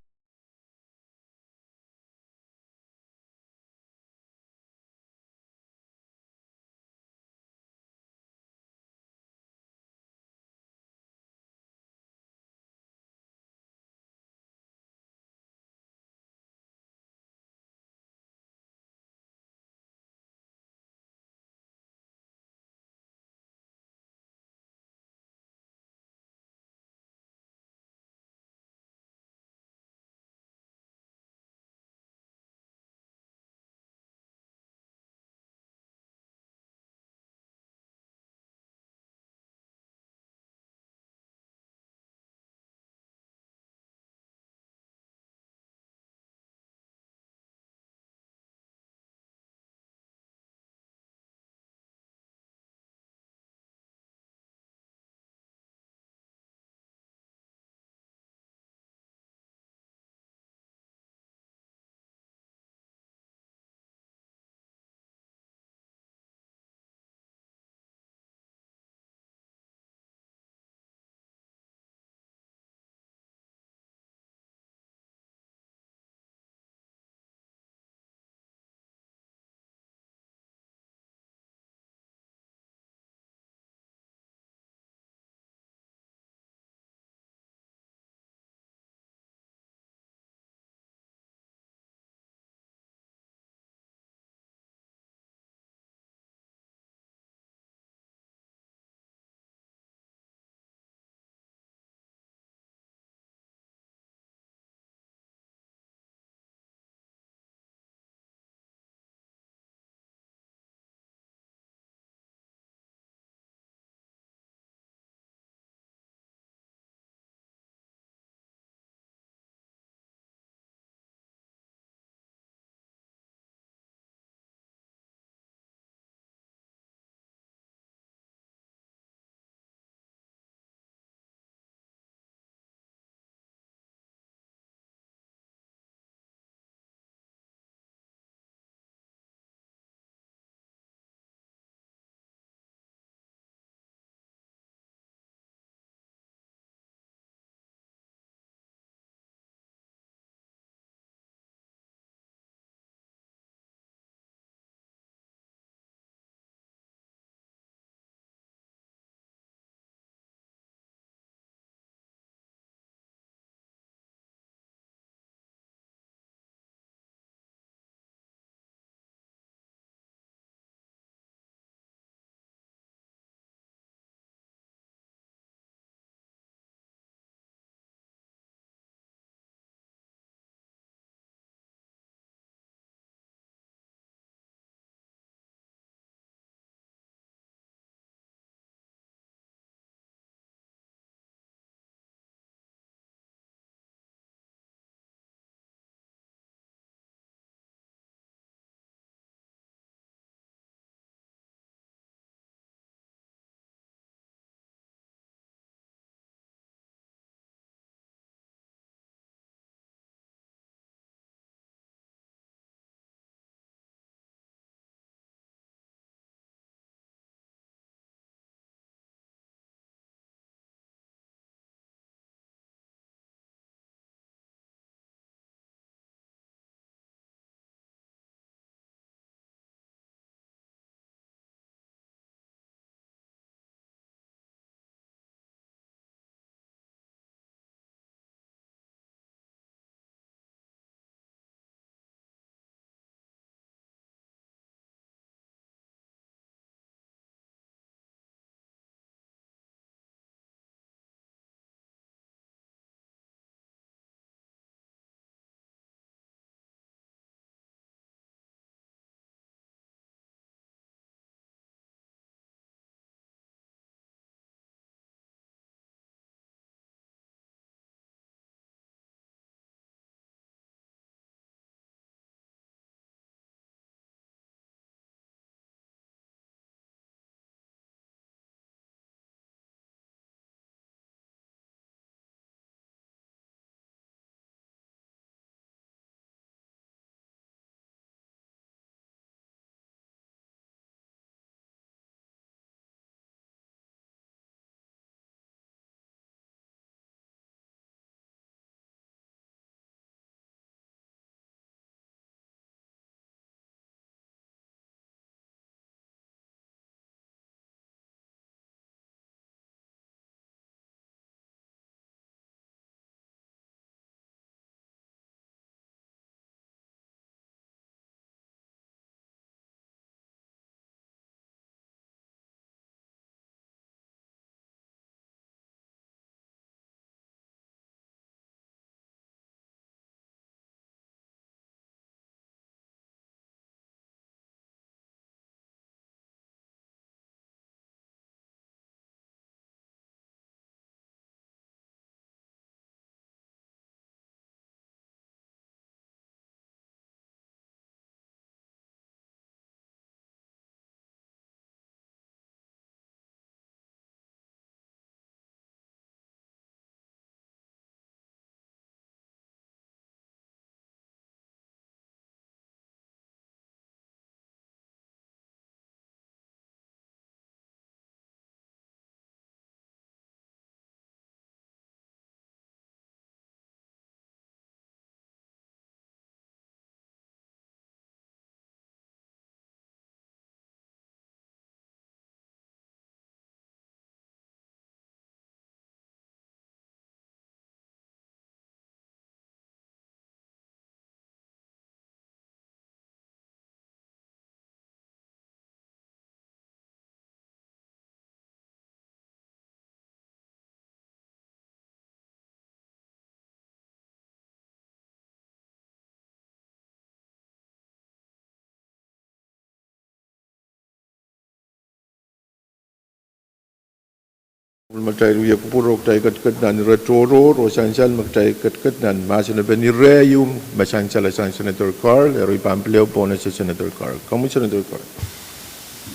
Sapwellimatail wia kupwur oh kitail ketiket nan ire tohrohr oh sansal me kitail ketiket nan mahsen epen ire ieu me sansal sang Senator Carl, eri pahn pil ehu pohn ese Senator Carl. Komwi Senator Carl.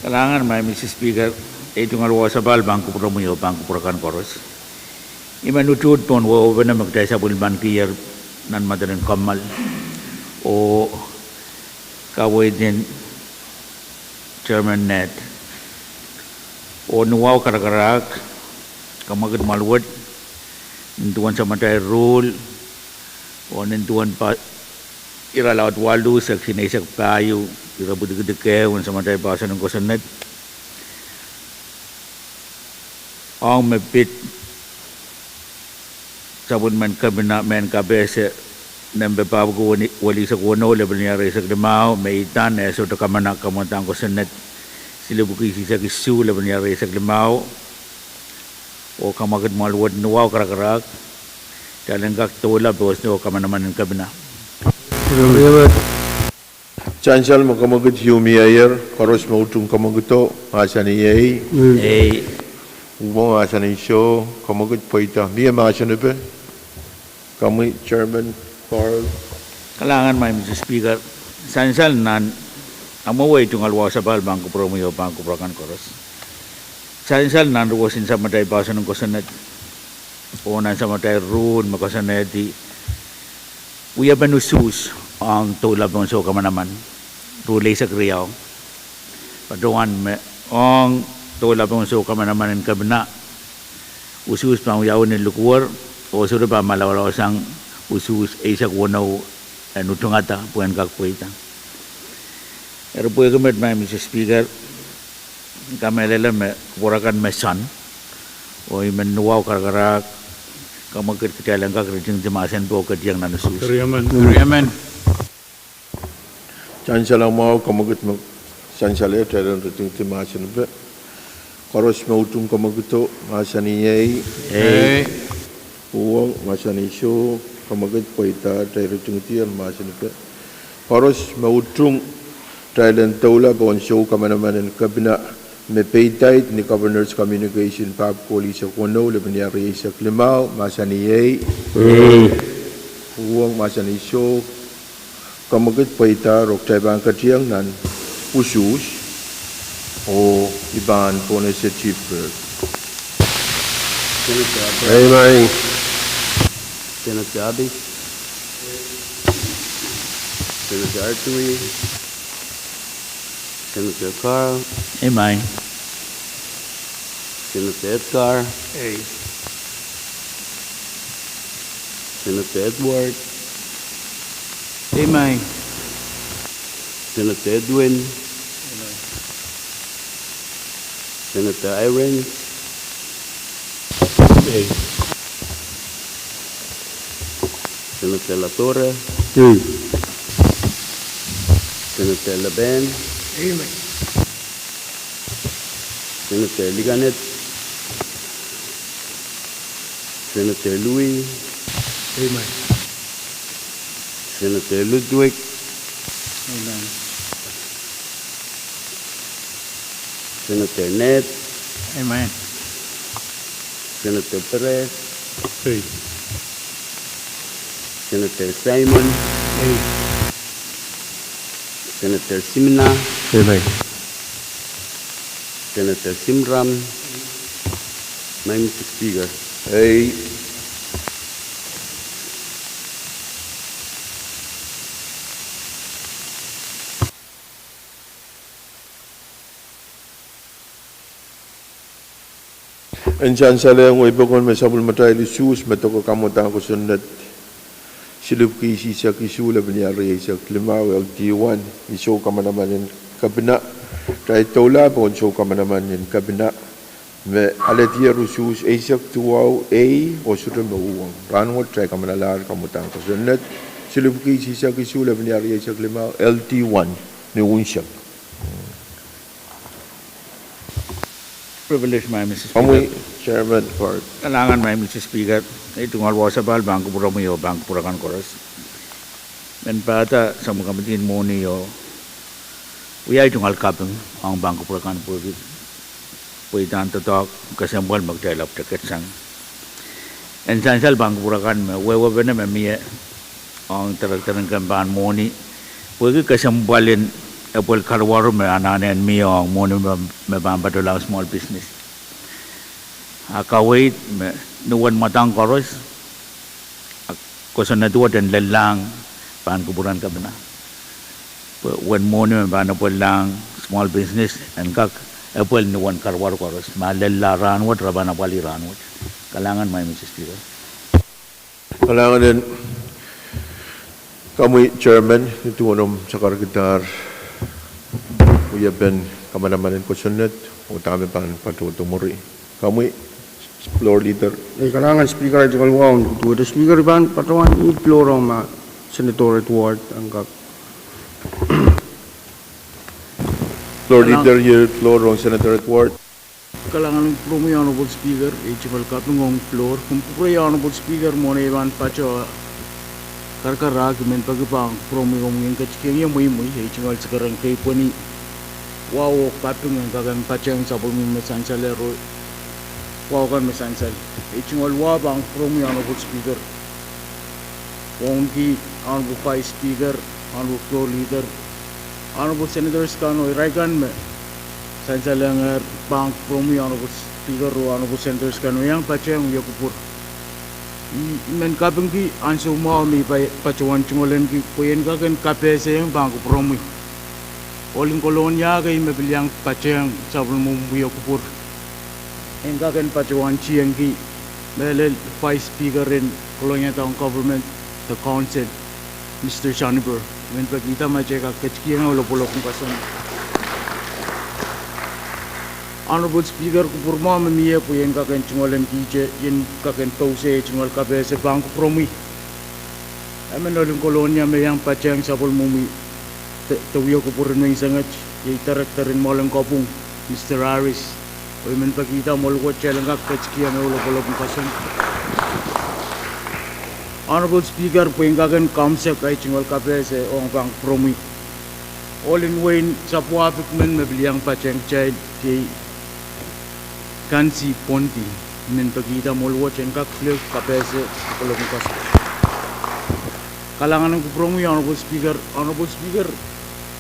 Kalahngan, Maing Mister Speaker, ei tungoal wahu sapahl pahn kupwuromwi oh pahn kupwur akan koaros. I men utuht pohn wehwehpene me kitail sapwellimanikier nan madanin kommoal oh kaweid en Chairman Ned. Oh ni wahu karakarahk, kamwekid mwahl wet, nin duwen samatail ruhl, oh nin duwen pa, ire laud waluh, section eisek pahieu, ire pwutikitik ehu en samatail poahsoan en kosonned. Ong me pid sapwellimen Kepina mehn kapehse nempe pahpwiki wel, wel eisek weneu, lepin riehsek limau, me idan eh sohte kamana kamwadahn kosonned, silipwiki eisek isuh, lepin riehsek limau, oh kamwekid mwahl wet ni wahu karakarahk, kitail en kak doula pohn soh kamanaman en Kepina. Sansal me kamwekid ieu mieier, koaros me utung kamwekido, mahsanih ei. Ei. Uhwong, mahsanih soh, kamwekid pweida. Mie mahsenipe? Komwi Chairman Carl. Kalahngan, Maing Mister Speaker, sansal nan, amwo ei tungoal wahu sapahl pahn kupwuromwi oh pahn kupwur akan koaros. Sansal nan ruwesin samatail poahsoan en kosonned oh nan samatail ruhl me koasoanehdi wiepen usuhs ong doula pohn soh kamanaman, ruhl eisek riau. Patohwan me ong doula pohn soh kamanaman en Kepina, usuhs pahn wiawi ni likuwer, oh sohte pahn malaulau sang usuhs eisek weneu en utungada pwehn kak pweida. Eri pwehki met, Maing Mister Speaker, I kamehlele me kupwur akan me soan, oh I men ni wahu karakarahk, kamwekid, kitail en kak ritingdi mahsen pohn ketieng nan usuhs. Riemen. Riemen. Sansal mwahu, kamwekid me sansal, kitail en ritingdi mahsenipe. Koaros me utung kamwekido, mahsanih ei. Ei. Uhwong, mahsanih soh, kamwekid pweida, kitail ritingdier mahsenipe. Koaros me utung, kitail en doula pohn soh kamanaman en Kepina, me peidaid ni Governor's Communication pahpwiki eisek weneu, lepin riehsek limau, mahsanih ei. Ei. Uhwong, mahsanih soh, kamwekid pweida, oh kitail pahn ketieng nan usuhs, oh I pahn pohn ese Chief Whip. Senator Abraham. Ei, Maing. Senator Abis. Senator Artui. Senator Carl. Ei, Maing. Senator Edgar. Ei. Senator Edward. Ei, Maing. Senator Edwin. Ei, Maing. Senator Irons. Ei. Senator Latorre. Ei. Senator Laban. Ei, Maing. Senator Liganet. Senator Louis. Ei, Maing. Senator Ludwig. Ei, Maing. Senator Ned. Ei, Maing. Senator Perez. Ei. Senator Simon. Ei. Senator Simina. Ei, Maing. Senator Simram. Maing Mister Speaker. Ei. En sansal ong ei pokon me sapwellimatail usuhs me doke kamwadahn kosonned, silipwiki eisek isuh, lepin riehsek limau, L D one, ni soh kamanaman en Kepina. Kitail doula pohn soh kamanaman en Kepina, me alehdier usuhs eisek duwau, ei, oh sohte me uhwong. Rahnwet kitail kamanalahr kamwadahn kosonned, silipwiki eisek isuh, lepin riehsek limau, L D one, ni unsek. Privilege, Maing Mister Speaker. Kalahngan, Maing Mister Speaker, ei tungoal wahu sapahl pahn kupwuromwi oh pahn kupwur akan koaros. Men pahda sapwellimatail komiti en mwohni oh wia ei tungoal kaping ong pahn kupwur akan pwehki Pweidahn doadoahk kesempwal me kitail ahpwete ketsang. En sansal pahn kupwure kan me wehwehpene me mie ong director en kempen mwohni, pwehki kesempwal en epwel karuwaru me anahne en mie ong mwohni me, me pahn patohlahng small business. A kaweid me ni uwen mwadang koaros, a kosonned wet en lellahng pahn kupwuren kepina. Pwe uwen mwohni me pahn epwellahng small business en kak epwel ni uwen karuwaru koaros. Ma lella rahnwet, re pahn apwalih rahnwet. Kalahngan, Madam Speaker. Kalahngan en komwi Chairman, ni duwen omw sakarkidahr wiepen kamanaman en kosonned, oh dahme pahn patohdo mwuri. Komwi, Floor Leader. Eh, kalahngan Speaker, ahi tungoal wahu en kohdo. Speaker, I pahn patohwan floor rong ma Senator Edward en kak. Floor Leader, yield floor rong Senator Edward. Kalahngan en kupwuromwi Honorable Speaker, ei tungoal kaping ong floor. Komw kupwurei Honorable Speaker, mwohn ei pahn patohwan karakarahk, I men peki pahn kupwuromwi komwi en ketikihong ie mweimwei, ei tungoal sakaradahn kepwehpwehn wahu oh kaping en kak en patehng sapwellimomwi me sansal, eri wahu kan me sansal. Ei tungoal wahu pahn kupwuromwi Honorable Speaker, wauneki Honorable Vice Speaker, Honorable Floor Leader, Honorable Senators kan oh irail kan me sansalehr, pahn kupwuromwi Honorable Speaker oh Honorable Senators kan me iang patehng wia kupwur. I, I men kapingki ansou mwahu me I pa-, patohwan tungoalenki pwe en kak en kapehsehiong pahn kupwuromwi. Ohl en Kolonia kei me pil iang patehng sapwellimomwi wia kupwur, en kak en patohwan tiengki mehlel Vice Speaker en Kolonia Town Government, the Council, Mister Shaniper, I men pekihda ma kitail kak ketikihong lopwolopwon koasoandi. Honorable Speaker, kupwur mwahu me mie pwe en kak en tungoalenkihte, en kak en pousehla ei tungoal kapehse pahn kupwuromwi. Emen ohl en Kolonia me iang patehng sapwellimomwi de, de wia kupwur en wein Senget, iei Director en Mwoalen Kopwung, Mister Harris. Oh I men pekihda mwohn luwet kitail en kak ketikihong lopwolopwon koasoandi. Honorable Speaker, pwe en kak en komw sehk ei tungoal kapehse ong pahn kupwuromwi, ohl en wein Sapwuapik men me pil iang patehng kitail, iei Kansi Pondi, I men pekihda mwohn luwet en kak pil kapehse lopwolopwon koasoandi. Kalahngan en kupwuromwi Honorable Speaker, Honorable Speaker,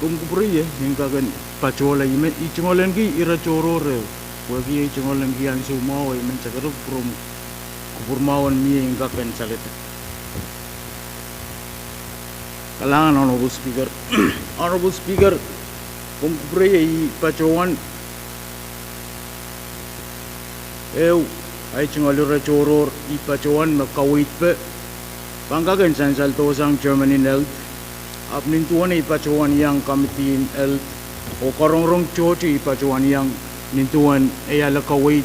komw kupwurei en kak en patohla, I men, I tungoalenki ire tohrohr ehu, pwehki ei tungoalenki ansou mwahu, I men sakara kupwuromwi. Kupwur mwahu en mie en kak en salete. Kalahngan Honorable Speaker. Honorable Speaker, komw kupwurei ei patohwan ehu, ei tungoal ire tohrohr, I patohwan me kaweid pe pahn kak en sansaldo sang Chairman en Health. Ahpw nin duwen ei patohwan iang Committee en Health, oh karongorong tohto ei patohwan iang nin duwen ei ale kaweid,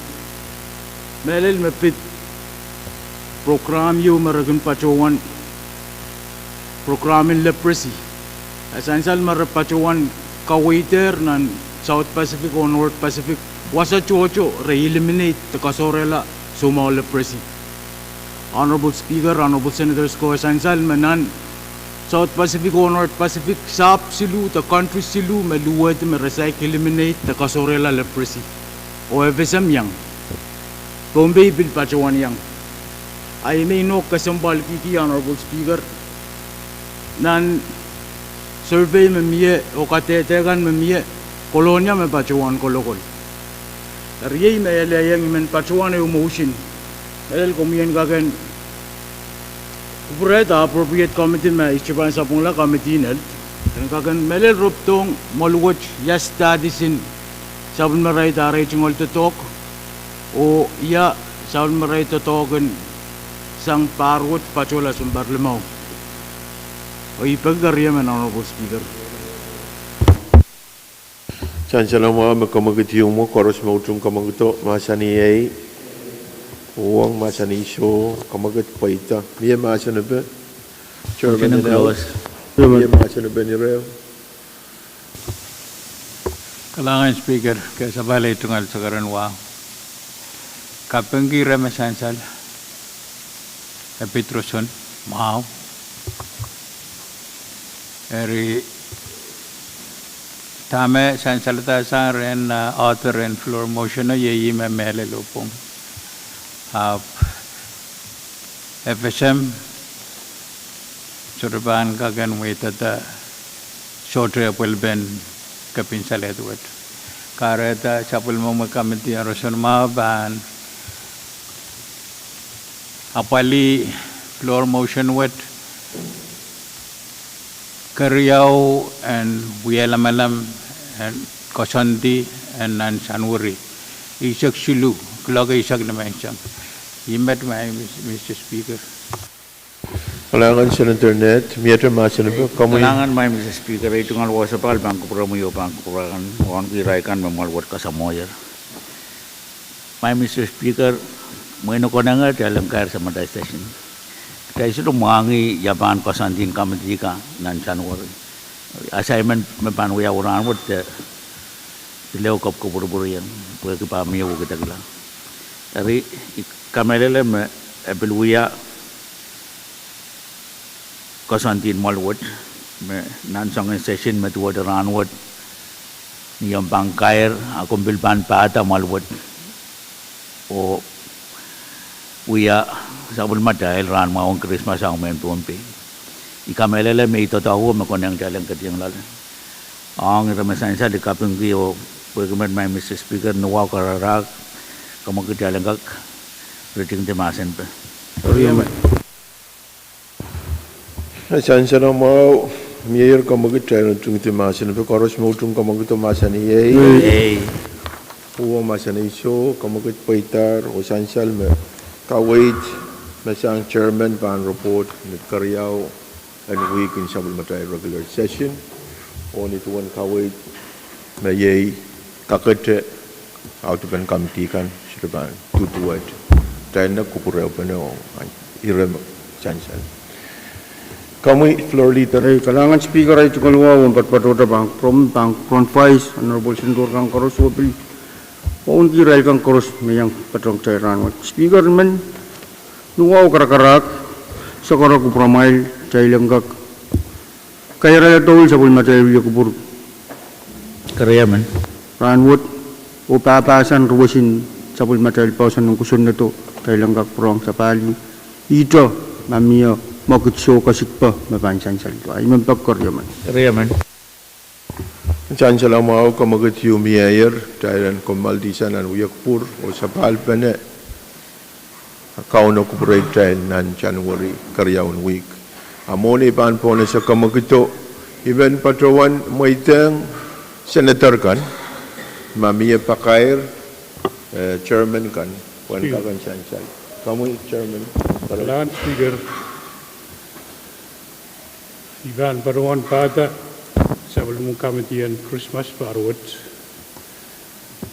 mehlel me pid program ieu me re kin patohwan, program en leprosy. E sansal me re patohwan kaweidehr nan South Pacific oh North Pacific, wasa tohto re eliminate de kasohrehla soumwahu leprosy. Honorable Speaker, Honorable Senators ko, e sansal me nan South Pacific oh North Pacific, sahpw siluh de country siluh me luwehdi me re saik eliminate de kasohrehla leprosy. Oh e FSM iang. Pohnpei pil patohwan iang. A I men nohk kesempwalkihdi Honorable Speaker, nan survey me mie oh kadehde kan me mie, Kolonia me patohwan kolokol. Eri iei me I alehiong I men patohwan ehu motion. Mehlel komwi en kak en kupwurehda appropriate committee me I sohte pahn sapwungala, Committee en Health, en kak en mehlel re pwurehng mwohn luwet ia status en sapwellimarail, ire ei tungoal doadoahk, oh ia sapwellimarail doadoahk en sang pahr wet patohla sounpar limau. Oh I peki keriemen Honorable Speaker. Sansal mwahu me kemwekid ieu mwo, koaros me utung kemwekido mahsanih ei, uhwong mahsanih soh, kemwekid pweida. Mie mahsanipe? Chairman en Health, mie mahsanipen ire? Kalahngan Speaker, kesempwal ei tungoal sakaradahn wahu. Kapingki ire me sansal, e pid roson mwahu. Eri Dahme sansaladahsang rehn, eh, author en floor motion o, iei me mehlel oh pwung. Ahpw F S M sohte pahn kak en mweidada sohte pwelpen kepin salehd wet. Kahrehda sapwellimomwi committee en roson mwahu pahn apwalih floor motion wet, keriau en wia lamalam en koasoandi en nan Sanuari eisek siluh, kuloak eisek nimenseng. Ih met, Madam Speaker. Kalahngan Senator Ned, miehte mahsen epe, komwi. Kalahngan Madam Speaker, ei tungoal wasapahl pahn kupwuromwi oh pahn kupwuramwail ahneki irail kan me mwahl wet kasamwohier. Madam Speaker, mwein e konehng atail en kair Sappwellimatail session, kitail sohte mwahngih ia pahn koasoandien committee kan nan Sanuari. Assignment me pahn wia rahn wet de, de leho kop kupwurpwurieng, pwehki pahn mie wekidekla. Eri, I kamehlele me e pil wia koasoandien mwahl wet me nan soangen session me duwehte rahn wet, ni omw pahn kair, a komw pil pahn pahda mwahl wet oh wia Sappwellimatail rahn mwahu en Krismas ong mehn Pohnpei. I kamehlele me ih doadoahk me konehng kitail en ketieng loale. Ong ire me sansal, I kapingki oh pwehki met, Madam Speaker, ni wahu karakarahk, komw kitail en kak ritingdi mahsen pe. Sansal mwahu, mieier, komw kitail en ritingdi mahsen pe. Koaros me utung komw kitail mahsanih ei, uwen mahsanih soh, komw kitail pweidahr oh sansal me kaweid me sang chairman pahn report ni keriau en wihk en Sappwellimatail regular session, oh ni duwen kaweid me iei kakete audepen committee kan sohte pahn duduwehte, kitail en kupwurehpene ong ire me sansal. Komwi Floor Leader. Ei, kalahngan Speaker, ei tungoal wahu en patopatohte pahn kupwuromwi, pahn kupwuren Vice, Honorable Senator kan koaros oh pil wauneki irail kan koaros me iang patehng kitail rahn wet. Speaker, I men ni wahu karakarahk sakara kupwuramwail, kitail en kak kairada doul Sappwellimatail wia kupwur rahn wet, oh pahpahsan roson Sappwellimatail poahsoan en kosonnedo, kitail en kak pwurehng sapahl ihte ma mie mwekid soh kasikpe me pahn sansalda. I men pek, keriemen. Sansal mwahu, komw kitail mieier, kitail en kommoaldihsang nan wia kupwur oh sapahlpene Kauno kupwureikitail nan Sanuari keriaun wihk. A mwohn ei pahn pohnese komw kitail, I men patohwan mweidehng senator kan ma mie pakair, eh, chairman kan pwehn kak en sansal. Komwi chairman. Kalahngan Speaker, I pahn patohwan pahda sapwellimomwi committee en Krismas pahr wet.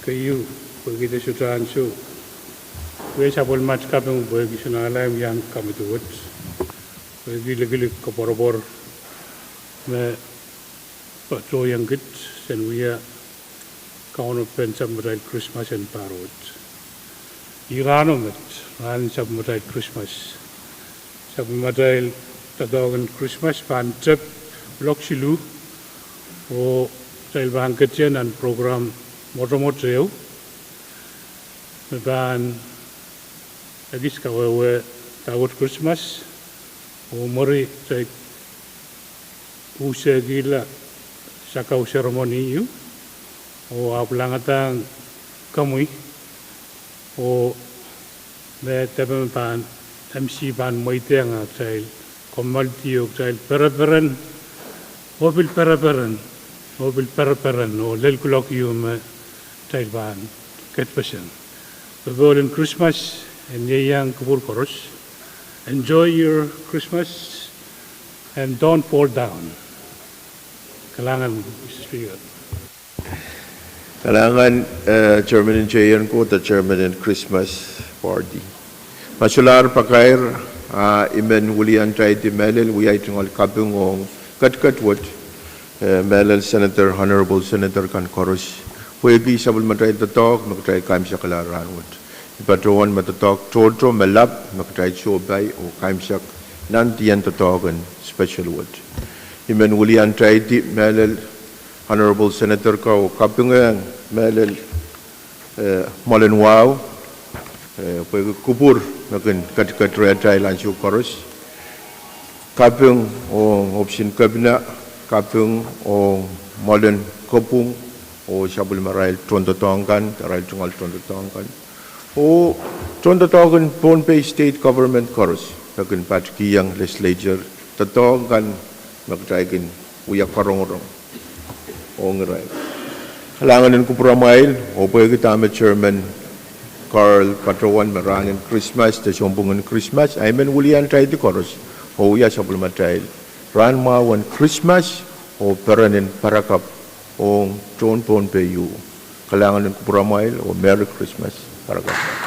Keieu, pwehki de sohte ansou, wia sapwellimatail kaping pwehki Sounalai iang committee wet, pwehki likilik koapworopwor me patohieng kit sen wia kaunopen sappwellimatail Krismas en pahr wet. Ih rahno met, rahn sappwellimatail Krismas. Sappwellimatail doadoahk en Krismas pahn tep kuloak siluh, oh kitail pahn ketin nan program mwotomwot ehu me pahn ekis kawehwe dahkot Krismas, oh mwuri kitail usekihla sakau ceremony ieu, oh ahpw langadahng komwi, oh me depe me pahn M C pahn mweidehng, a kitail kommoaldi oh kitail pereperen, oh pil pereperen, oh pil pereperen oh lel kuloak ieu me kitail pahn kedpeseng. Popohl en Krismas en ieiang kupwur koaros. Enjoy your Christmas and don't fall down. Kalahngan, Mister Speaker. Kalahngan, eh, chairman en Teien Ko de chairman en Krismas party. Ma solahr pakair, a I men wiliandaidi mehlel wia tungoal kaping ong ketiket wet, eh, mehlel senator, honorable senator kan koaros, pwehki sapwellimatail doadoahk me kitail kaimwisekala rahn wet. I patohwan me doadoahk tohto me lap me kitail sohpai oh kaimwisek nan dien doadoahk en special wet. I men wiliandaidi mehlel Honorable Senator ko, kapingehng mehlel, eh, mwoalen wahu, eh, pwehki kupwur me kin ketiket rehtail ansou koaros. Kaping ong ohpis en kepina, kaping ong mwoalen kopwung oh sapwellimarail tohndoadoahk kan, arail tungoal tohndoadoahk kan. Oh tohndoadoahk en Pohnpei State Government koaros, me kin patikihong legislature doadoahk kan me kitail kin wia karongorong ong irail. Kalahngan en kupwuramwail, oh pwehki dahme Chairman Carl patohwan me rahn en Krismas de sounpwong en Krismas, I men wiliandi koaros, oh wia sapwellimatail rahn mwahu en Krismas oh peren en parakapw ong tohn Pohnpei ieu. Kalahngan en kupwuramwail oh Merry Christmas. Parakapw.